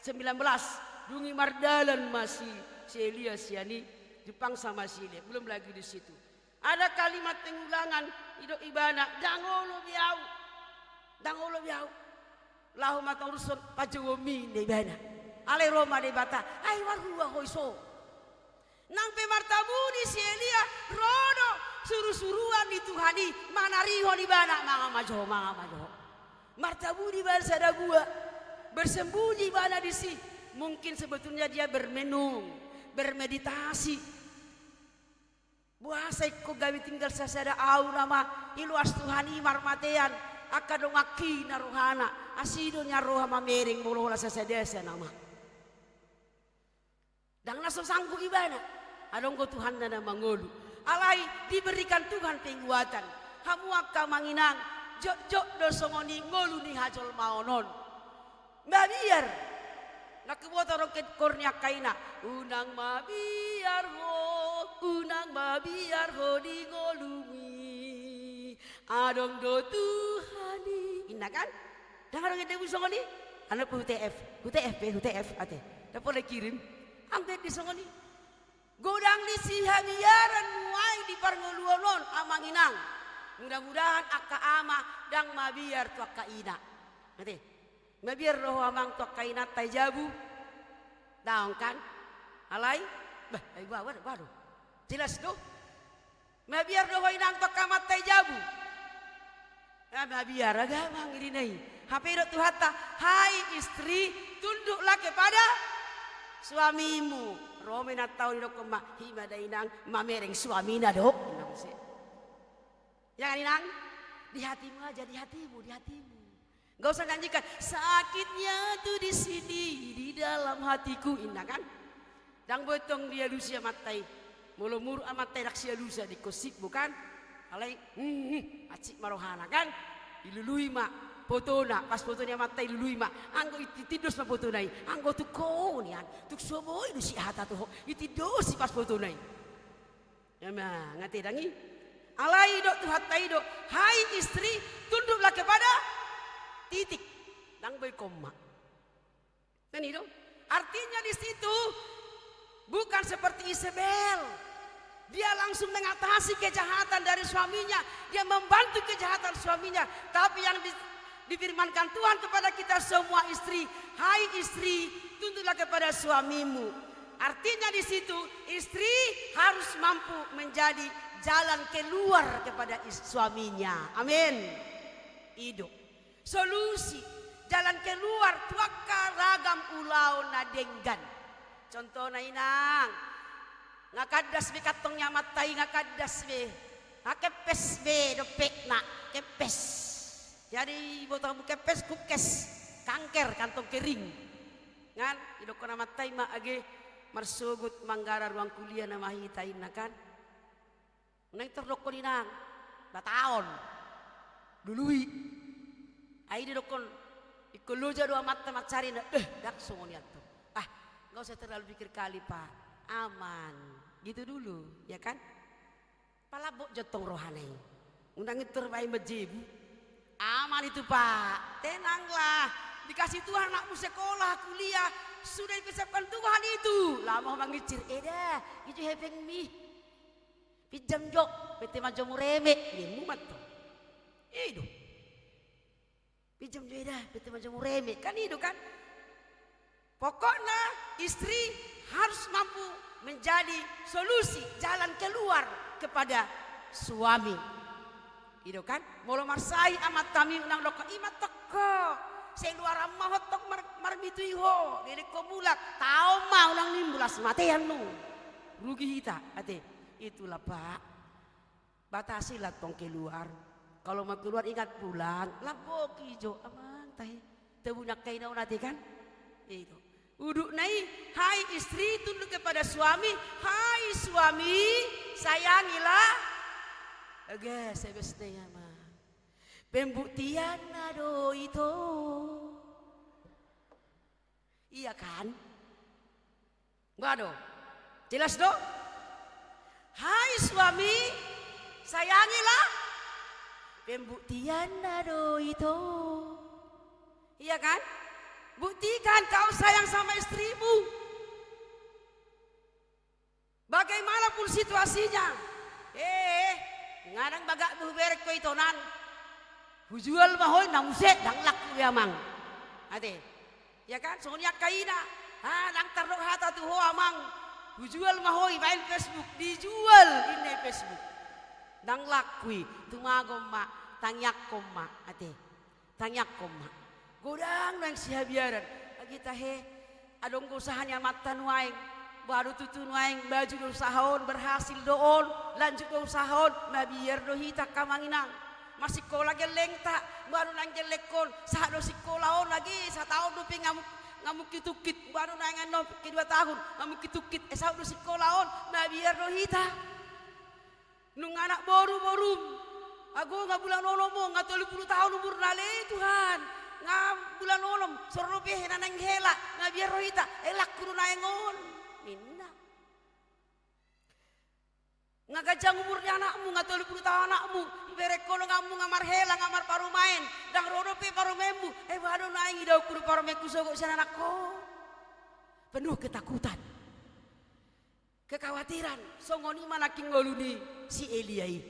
sembilan belas, dung i mardalan ma si, si Elia sian i, jumpang sama si Elia, belum lagi di situ. Ada kalimat pengulangan, didok ibana, ndang olo be ahu. Ndang olo be ahu. Laho ma tarushon panjouonmi, ninna ibana. Alai ro ma Debata, ai marhua ho i so. Nang pe martabuni si Elia, ro do surusuruan ni Tuhan i, manarihon ibana, mangan ma jo, mangan ma jo. Martabuni ibana sada gua, bersembunyi ibana disi. Mungkin sebetulnya dia bermenung, bermeditasi. Boasa ingkon gabe tinggal sasada ahu nama, iloas Tuhan i marmatean, angka donganki na rohana, asi do nian roha mamereng molo holan sasada sa nama. Ndang na so sanggup ibana. Adong do Tuhanna na mangolu. Alai diberikan Tuhan penguatan. Hamu angka amang inang, jotjot do songon i ngolu ni hajolmaon on. Mabiar. Nangkin huboto adong koor ni angka ina. Unang mabiar ho, unang mabiar ho di ngolumi. Adong do Tuhan i. Ninna kan? Ndang adong endemu songon i? Anu pe U T F, U T F pe, U T F ate. Ndang pola dikirim. Anggo ende songon i. Godang ni sihabiaran nuaeng di parngoluon on, amang inang. Mudah-mudahan angka ama ndang mabiar tu angka ina. Ate. Mabiar do ho amang tu angka inanta i jabu? Daong kan? Alai? Bah, ai bah, bah, bah do. Jelas do? Mabiar do ho inang tu angka amanta i jabu? Ah, mabiar, agama ngirinai. Hape didok Tuhanta, hai istri, tunduklah kepada suamimu. Ro ma inanta on, didokkon ma, i ma da inang, mamereng suamina do. Inang se. Ya kan inang? Di hatimu aja, di hatimu, di hatimu. Nggak usah nyanyikan, sakitnya tuh di sini, di dalam hatiku, inna kan? Ndang boi tong dialusi amanta i. Molo muruk amanta i ndang sialusan, di kosip bukan? Alai, hmm, hansit ma rohana kan? Dilului ma fotona, pas foto ni amanta i dilului ma. Anggo i, itindos ma fotona i. Anggo tung ho nian, tung so boi do sihat hata tu ho, itindosi pas fotona i. Emang, ate, ndang i? Alai didok Tuhanta i do, hai istri, tunduklah kepada, titik. Ndang boi koma. Kan i do? Artinya di situ bukan seperti Isabel. Dia langsung mengatasi kejahatan dari suaminya. Dia membantu kejahatan suaminya. Tapi yang di-, difirmankan Tuhan kepada kita semua istri, hai istri, tunduklah kepada suamimu. Artinya di situ, istri harus mampu menjadi jalan keluar kepada is-, suaminya. Amin. I do. Solusi, jalan keluar tu angka ragam ulaon na denggan. Contohna inang, nga kandas be kantong ni amanta i, nga kandas be. Nga kempes be dompetna, kempes. Jadi, iboto hamu kempes, kukes, kanker, kantong kering. Kan, didokkon amanta i ma age marsogot manggara ruang kuliah nama hita inna kan. Naeng tardokkon inang, Bataon. Lului. Ai didokkon, ingkon loja do amanta mansari na, eh, ndang songon i antong. Ah, nggak usah terlalu pikir kali, Pak. Aman. Gitu dulu, ya kan? Palambok jo antong rohana i. Unang i terbaik menjebu. Aman itu, Pak. Tenanglah. Dikasih Tuhan anakmu sekolah, kuliah. Sudah dipersiapkan Tuhan itu. Lama mangincir. Eda, itu hepengmi. Pinjam jo, bete manjomur eme, ninmu ma antong. I do. Pinjam jo eda, bete manjomur eme. Kan i do kan? Pokoknya istri harus mampu menjadi solusi, jalan keluar kepada suami. I do kan? Molo marsai amantami unang dokkon, i ma antong ho. Sai luaran ma ho antong mar-, marmitu i ho. Leleng ho mulak. Taon ma unang ninmu las matean nu. Rugi hita, ate. Itulah, Pak. Batasilah tong keluar. Kalau mau keluar ingat pulang. Lamboki jo, amang tahe. Tebuna kaina on ate kan? Itu. Udukna i, hai istri tunduk kepada suami, hai suami, sayangilah. Oke, sebesnya ya, Ma. Pembuktianna do ito. Iya kan? Ba do? Jelas do? Hai suami, sayangilah. Pembuktianna do ito. Iya kan? Buktikan kau sayang sama istrimu. Bagaimanapun situasinya. Eh, ngadang bagak do hubereng ho ito nan. Hujual ma ho i na muse, ndang laku be amang. Ate. Ya kan, songon i angka ina. Ah, ndang tardok hata tu ho amang. Hujual ma ho i, baen Facebook, dijual, inna i Facebook. Ndang laku i, tumagon ma, tangiangkon ma, ate. Tangiangkon ma. Godang nuaeng sihabiaran. Agi tahe, adong do usaha ni amanta nuaeng. Ba do tutu nuaeng, maju do usaha on, berhasil do on, lanjut do usaha on, mabiar do hita angka amang inang. Masikola gellengta, ba do naeng gellengkon, sahat do sikola on agi, sataon dope ngamuk, ngamuk kitukit, ba do naeng annon kedua tahun, ngamuk kitukit, eh, sahat do sikola on, mabiar do hita. Nunga anak boru, borum. Ago nga bulan onom on, nga tolu pulu taon umurna ale Tuhan. Nga bulan onom, so ro dope na naeng hela, mabiar do hita, eh, laku do naeng on. Ninna. Nga ganjang umur ni anakmu, nga tolu pulu taon anakmu, ibereng ho donganmu nga marhela, nga marparumaen, ndang ro dope parumaenmu, eh, ba do naeng idaonku do parumaenku sogot sian anakku. Penuh ketakutan, kekhawatiran, songon i ma nangkin ngolu ni si Elia i.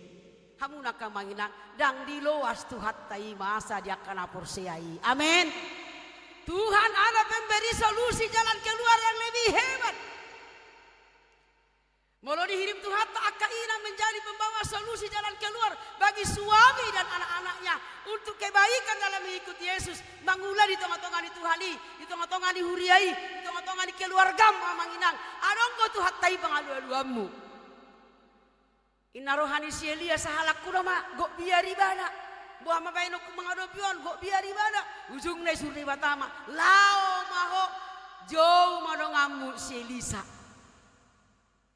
Hamu angka amang inang, ndang diloas Tuhanta i masa di angka na porsea i. Amen. Tuhan ada pemberi solusi jalan keluar yang lebih hebat. Molo dihirim Tuhanta angka inang menjadi pembawa solusi jalan keluar bagi suami dan anak-anaknya untuk kebaikan dalam mengikuti Yesus, mangula di tonga-tonga ni Tuhan i, di tonga-tonga ni huria i, di tonga-tonga ni keluargam, amang inang, adong do Tuhanta i pangalualuanmu. Inna roha ni si Elia, sahalak huda ma, gok biar ibana. Boha ma baenonku mangadopi on, gok biar ibana. Ujungna isuru Debata ma, laho ma ho, jou ma donganmu si Elisa.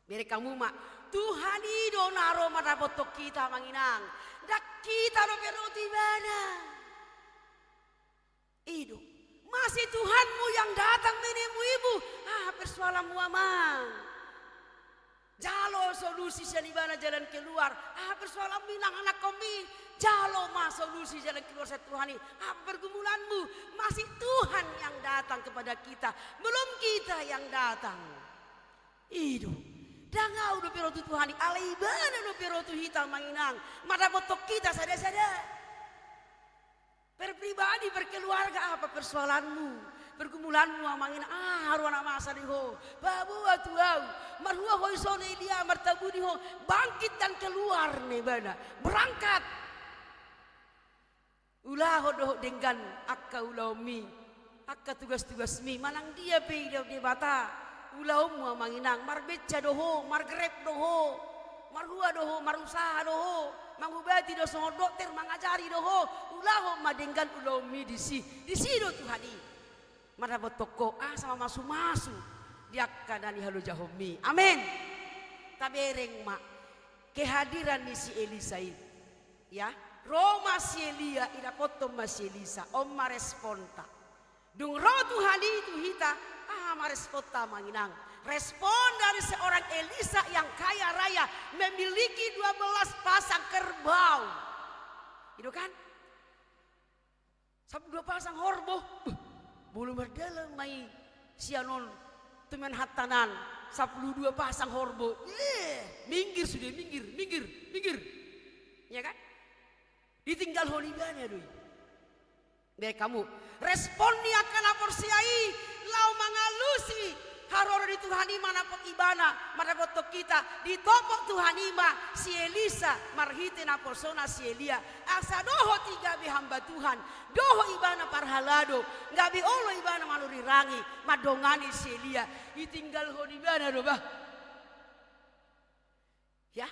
Bereng hamu ma, Tuhan i do na ro mandapothon hita, amang inang. Ndang hita dope ro tu ibana. I do. Masih Tuhanmu yang datang menemuimu. Aha persoalanmu, amang? Jalo solusi sian ibana, jalan keluar. Aha persoalanmu, inang, anakkonmi? Jalo ma solusi jalan keluar sian Tuhan i. Aha pergumulanmu? Masih Tuhan yang datang kepada kita, belum kita yang datang. I do. Ndang ahu dope ro tu Tuhan i, alai ibana dope ro tu hita, amang inang. Mandapothon hita sada-sada. Per pribadi, per keluarga, apa persoalanmu? Pergumulanmu, amang inang, ah, haruana masa di ho. Paboa tu ahu. Marhua ho dison Elia, martabuni ho. Bangkit dan keluar ma ibana. Berangkat. Ulahon dohot denggan angka ulaonmi, angka tugas-tugasmi, manang dia pe didok Debata ulaonmu, amang inang, marbenca do ho, margrab do ho, marhua do ho, marusaha do ho, mangubati do songon dokter, mangajari do ho, ulahon ma denggan ulaonmi disi, disi do Tuhan i mandapothon ho, asa mamasu-masu di angka na nihalojaonmi. Amen. Tabereng ma kehadiran ni si Elisa i. Ya, ro ma si Elia, idapothon ma si Elisa, on ma responta. Dung ro Tuhan i tu hita, aha ma responta amang inang? Respon dari seorang Elisa yang kaya raya, memiliki dua belas pasang kerbau. I do kan? Sampulu dua pasang horbo. Beh, molo mardalan ma i sian on tu Manhattan an, sampulu dua pasang horbo. Eh, minggir sude, minggir, minggir, minggir. Ya kan? Ditinggalhon ibana do i. Baen hamu. Respon ni angka na porsea i laho mangalusi haroro ni Tuhan i manopot ibana, mandapothon hita, ditopot Tuhan i ma si Elisa marhite naposona si Elia. Asa dohot i gabe hamba Tuhan, dohot ibana parhalado, gabe olo ibana manurirangi, mandongani si Elia. Ditinggalhon ibana do bah. Ya,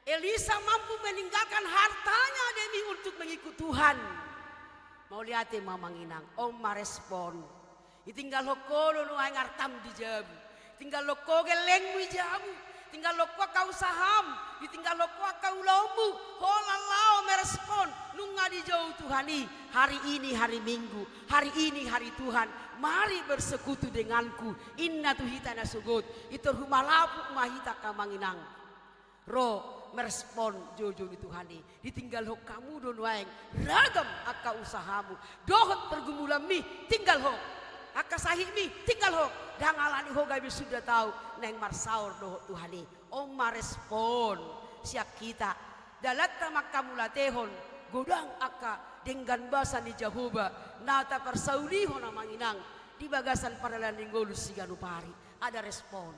Elisa mampu meninggalkan hartanya demi untuk mengikut Tuhan. Mauliate ma amang inang, on ma respon. Ditinggalhon ho do nuaeng artam di jabu. Ditinggalhon ho gellengmu di jabu. Ditinggalhon ho angka usaham. Ditinggalhon ho angka ulaonmu. Holan laho merespon. Nunga dijou Tuhan i. Hari ini hari Minggu. Hari ini hari Tuhan. Mari bersekutu denganku. Inna tu hita nasogot. Pintor humalapuk ma hita angka amang inang. Ro merespon joujou ni Tuhan i. Ditinggalhon hamu do nuaeng ragam angka usahamu dohot pergumulanmi, tinggalhon. Angka sahitmi, tinggalhon. Ndang alani ho gabe suda tau naeng marsaor dohot Tuhan i. On ma respon sian hita. Dalanta ma angka mauliatehon, godang angka denggan basa ni Jahowa na taparsaulihon amang inang di bagasan pardalanan ni ngolu siganup ari. Ada respon.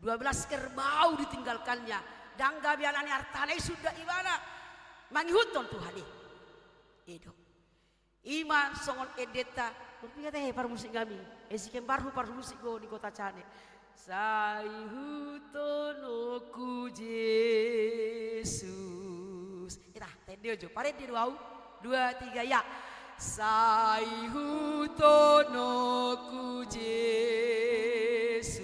Dua belas kerbau ditinggalkannya. Ndang gabe alani artana i suda ibana mangihuthon Tuhan i. I do. I ma songon endenta. Murpingat he parmusik nami. Esi kembarhu parmusik do ni Kota Cane. Sai ihuthononku Jesus. Ita, tende jo. Parende do au. Dua, tiga, ya. Sai ihuthononku Jesus.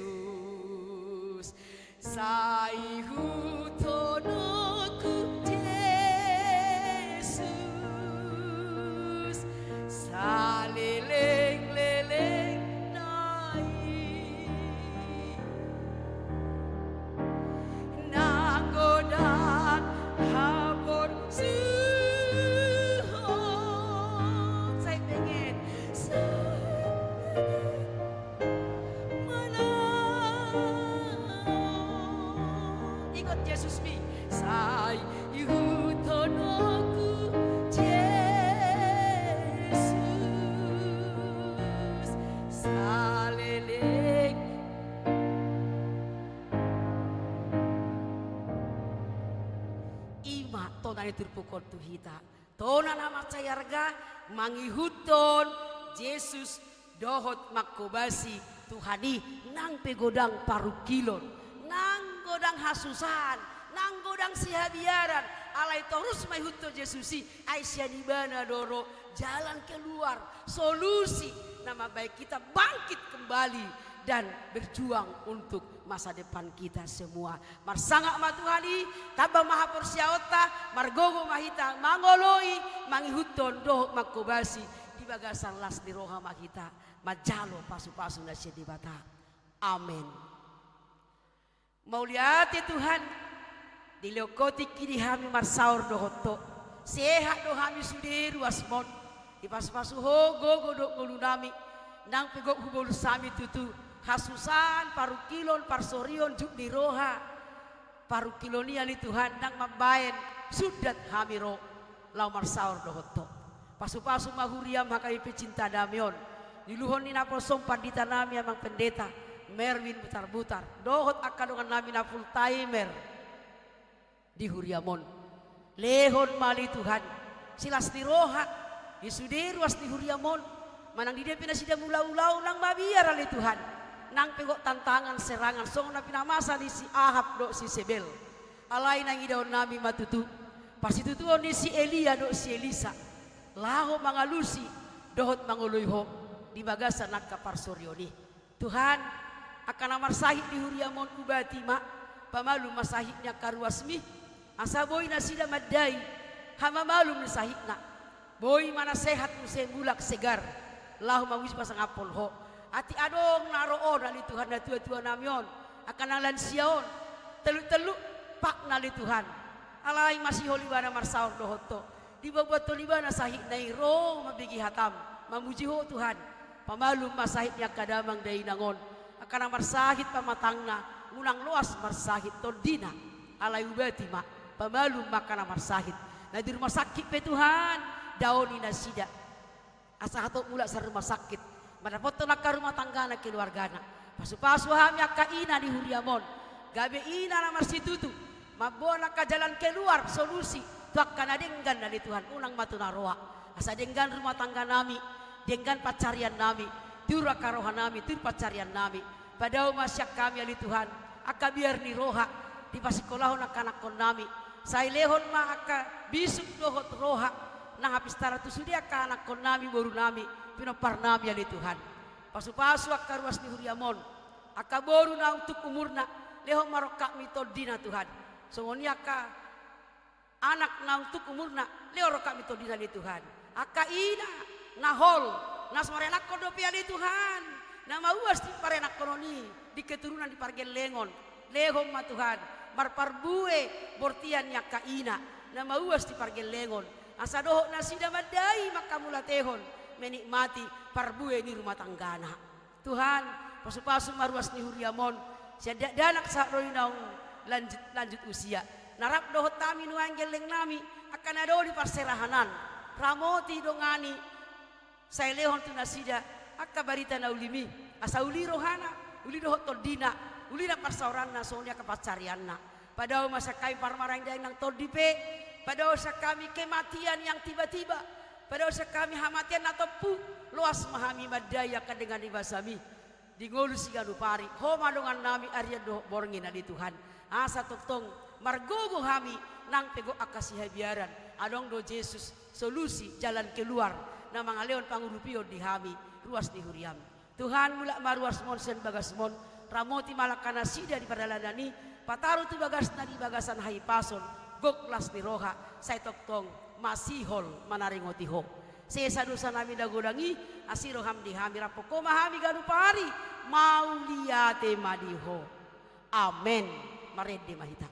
Sai ihuthononku Jesus. Saleleng-lelengna i. Nang godang haporsuhon. Sai pengen. Sai pengen. Manang. Ingot Jesusmi. Sai ihuthononku Jesus. Saleleng. I ma tona ni turpuk on tu hita. Tona na mansai arga mangihuthon Jesus dohot manghobasi Tuhan i nang pe godang parungkilon, nang godang hasusahan, nang godang sihabiaran, alai torus ma ihuthon Jesus i, ai sian ibana do ro jalan keluar, solusi na mambahen hita bangkit kembali dan berjuang untuk masa depan kita semua. Marsangap ma Tuhan i, tamba ma haporseaonta, margogo ma hita mangoloi, mangihuthon dohot manghobasi, di bagasan las ni roha ma hita manjalo pasupasu na sian Debata. Amen. Mauliate Tuhan, dilehon Ho tingki di hami marsaor dohot Ho. Sehat do hami sude ruasmon. Dipasupasu Ho gogo dohot ngolunami, nang pe gok hubolus hami tutu hasusahan, parungkilon, parsorion, jut ni roha. Parungkilon i ale Tuhan ndang mambahen sundat hami ro laho marsaor dohot Ho. Pasupasu ma huriam H K B P Cinta Damai on. Di uluhon ni naposo on panditanami Amang Pendeta Merwin Butarbutar dohot angka dongannami na full timer di huriam on. Lehon ma ale Tuhan silas ni roha di sude ruas ni huriam on, manang di dia pe nasida mangula ulaon, nang mabiar ale Tuhan, nang pe gok tantangan serangan songon na pinamasa ni si Ahab dohot si Isebel. Alai naeng idaonnami ma tutu parsitutuon ni si Elia dohot si Elisa laho mangalusi dohot mangoloi Ho di bagasan angka parsorion i. Tuhan, angka na marsahit di huriam on ubati ma, pamalum ma sahit ni angka ruasmi, asa boi nasida mandai hamamalum ni sahitna. Boi ma na sehat muse mulak segar, laho mamuji pasangaphon Ho. Atik adong na ro on ale Tuhan, natuatua nami on, angka na lansia on, tellutelluk pakna ale Tuhan. Alai masihol ibana marsaor dohot Ho. Diboanboan ibana sahitna i ro mambege hatam, mamuji Ho Tuhan. Pamalum ma sahit ni angka damang dainang on, angka na marsahit pamatangna, unang loas marsahit tondina. Alai ubati ma, pamalum ma angka na marsahit. Na di rumah sakit pe Tuhan, daoni nasida. Asa hatop mulak sian rumah sakit, mandapothon angka rumah tanggana, keluargana. Pasupasu hami angka ina ni huriam on, gabe ina na marsitutu, mamboan angka jalan keluar, solusi tu angka na denggan ale Tuhan, unang ma tu na roa. Asa denggan rumah tangga nami, denggan pansarian nami, tiur angka roha nami, tiur pansarian nami. Padao ma sian hami ale Tuhan, angka biar ni roha, dipasikolahon angka anakkon nami. Sai lehon ma angka bisuk dohot roha, nang hapistaran tu sude angka anakkon nami, boru nami, pinompar nami ale Tuhan. Pasupasu angka ruas ni huriam on, angka boru na tuk umurna, lehon ma rongkapmi tondina Tuhan. Songon i angka anak na tuk umurna, lehon rongkapmi tondina ale Tuhan. Angka ina, na hol, na so maranakhon dope ale Tuhan. Na mauas di paranakhonon i, di keturunan di pargellengon. Lehon ma Tuhan, marparbue bortian ni angka ina, na mauas di pargellengon. Asa dohot nasida mandai manghamauliatehon, menikmati parbue ni rumah tanggana. Tuhan, pasupasu ma ruas ni huriam on, sian dakdanak sahat ro di naung lanjut, lanjut usia. Na rap dohot hami nuaeng gelleng nami, angka na dao di parserahan an. Ramoti, dongani, sai lehon tu nasida angka barita na ulim i. Asa uli rohana, uli dohot tondina, uli na parsaoranna, songon i angka pansarianna. Padao ma sian hami parmarangin dainang tondi pe, padao sian hami kematian yang tiba-tiba, padao sian hami hamatean na tompu, loas ma hami mandai angka denggan ni basam i. Di ngolu siganup ari, Ho ma dongan nami arian dohot borngin ale Tuhan. Asa tongtong margogo hami nang pe gok angka sihabiaran. Adong do Jesus, solusi, jalan keluar, na mangalehon pangurupion di hami, ruas ni huriam. Tuhan, mulak ma ruasmon sian bagasmon, ramoti ma angka nasida di pardalanan i, pataru tu bagasna di bagasan hahipason, gok las ni roha, sai tongtong masihol manaringoti Ho. Sesa dosa nami na godang i, asi roham di hami, raphon Ho ma hami ganup ari, mauliate ma di Ho. Amen. Marende ma hita.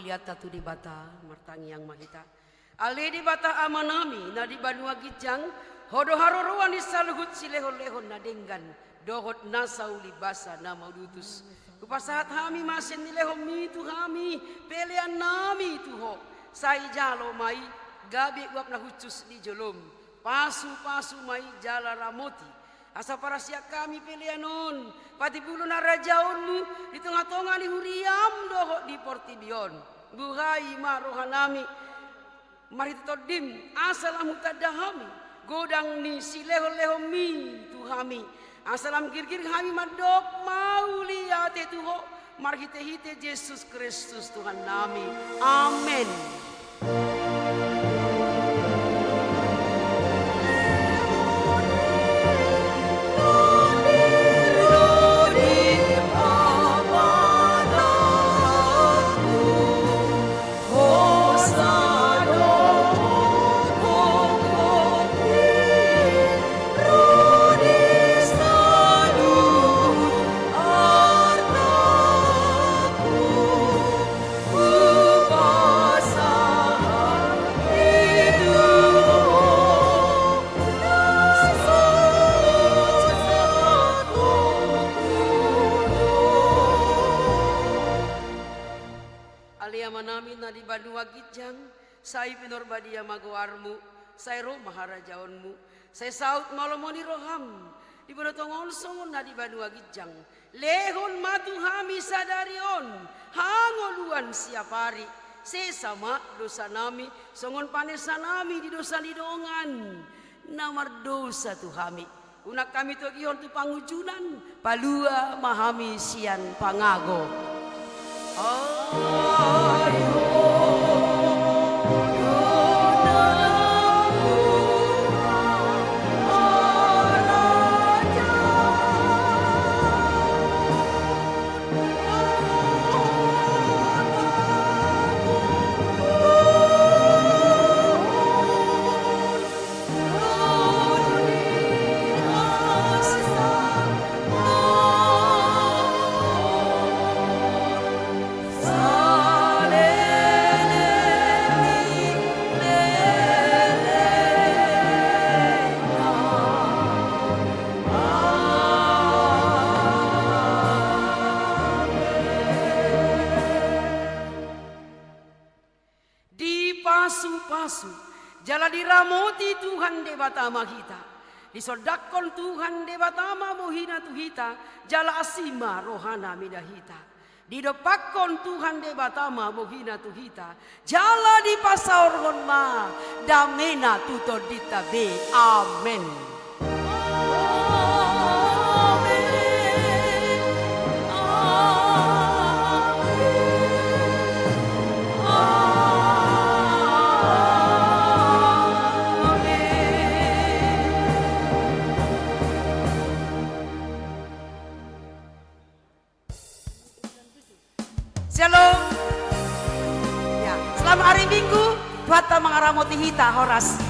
Hata tu Debata, martangiang ma hita. Ale Debata Amanami, na di banua ginjang, Ho do haroroan ni saluhut silehonlehon na denggan, dohot na sauli basa na maudutus. Hupasahat hami ma sian nilehonMi tu hami, peleannami tu Ho, sai jalo ma i, gabe uap na hushus di joloM, pasupasu ma i jala ramoti, asa parasian hami pelean on, patimbulhon harajaonMu di tongatonga ni huriaM dohot di portibi on. Buhai ma rohanami marhite TondiM, asa lam hutanda hami godang ni silehonlehonMi tu hami, asa lam girgir hami mandok mauliate tu Ho, marhitehite Jesus Kristus Tuhannami. Amen. Ale Amanami na di banua ginjang, sai pinarbadia ma goarMu, sai ro ma harajaonMu, sai saut ma lomo ni rohaM, di banua tonga on songon na di banua ginjang. Lehon ma tu hami sadari on hangoluan siapari. Sesa ma dosanami, songon panesanami di dosa ni dongan na mardosa tu hami. Unang hami togihon tu pangunjunan, palua ma hami sian pangago. Ai Ho do naung harajaon. Dipasupasu jala diramoti Tuhan Debata ma hita. Disondangkon Tuhan Debata ma bohiNa tu hita, jala asi ma rohaNa mida hita. Didompakkon Tuhan Debata ma bohiNa tu hita, jala dipasaorhon ma dameNa tu tondinta be. Amen. Shalom. Ya, selamat hari Minggu. Tuhanta mangaramoti hita, horas.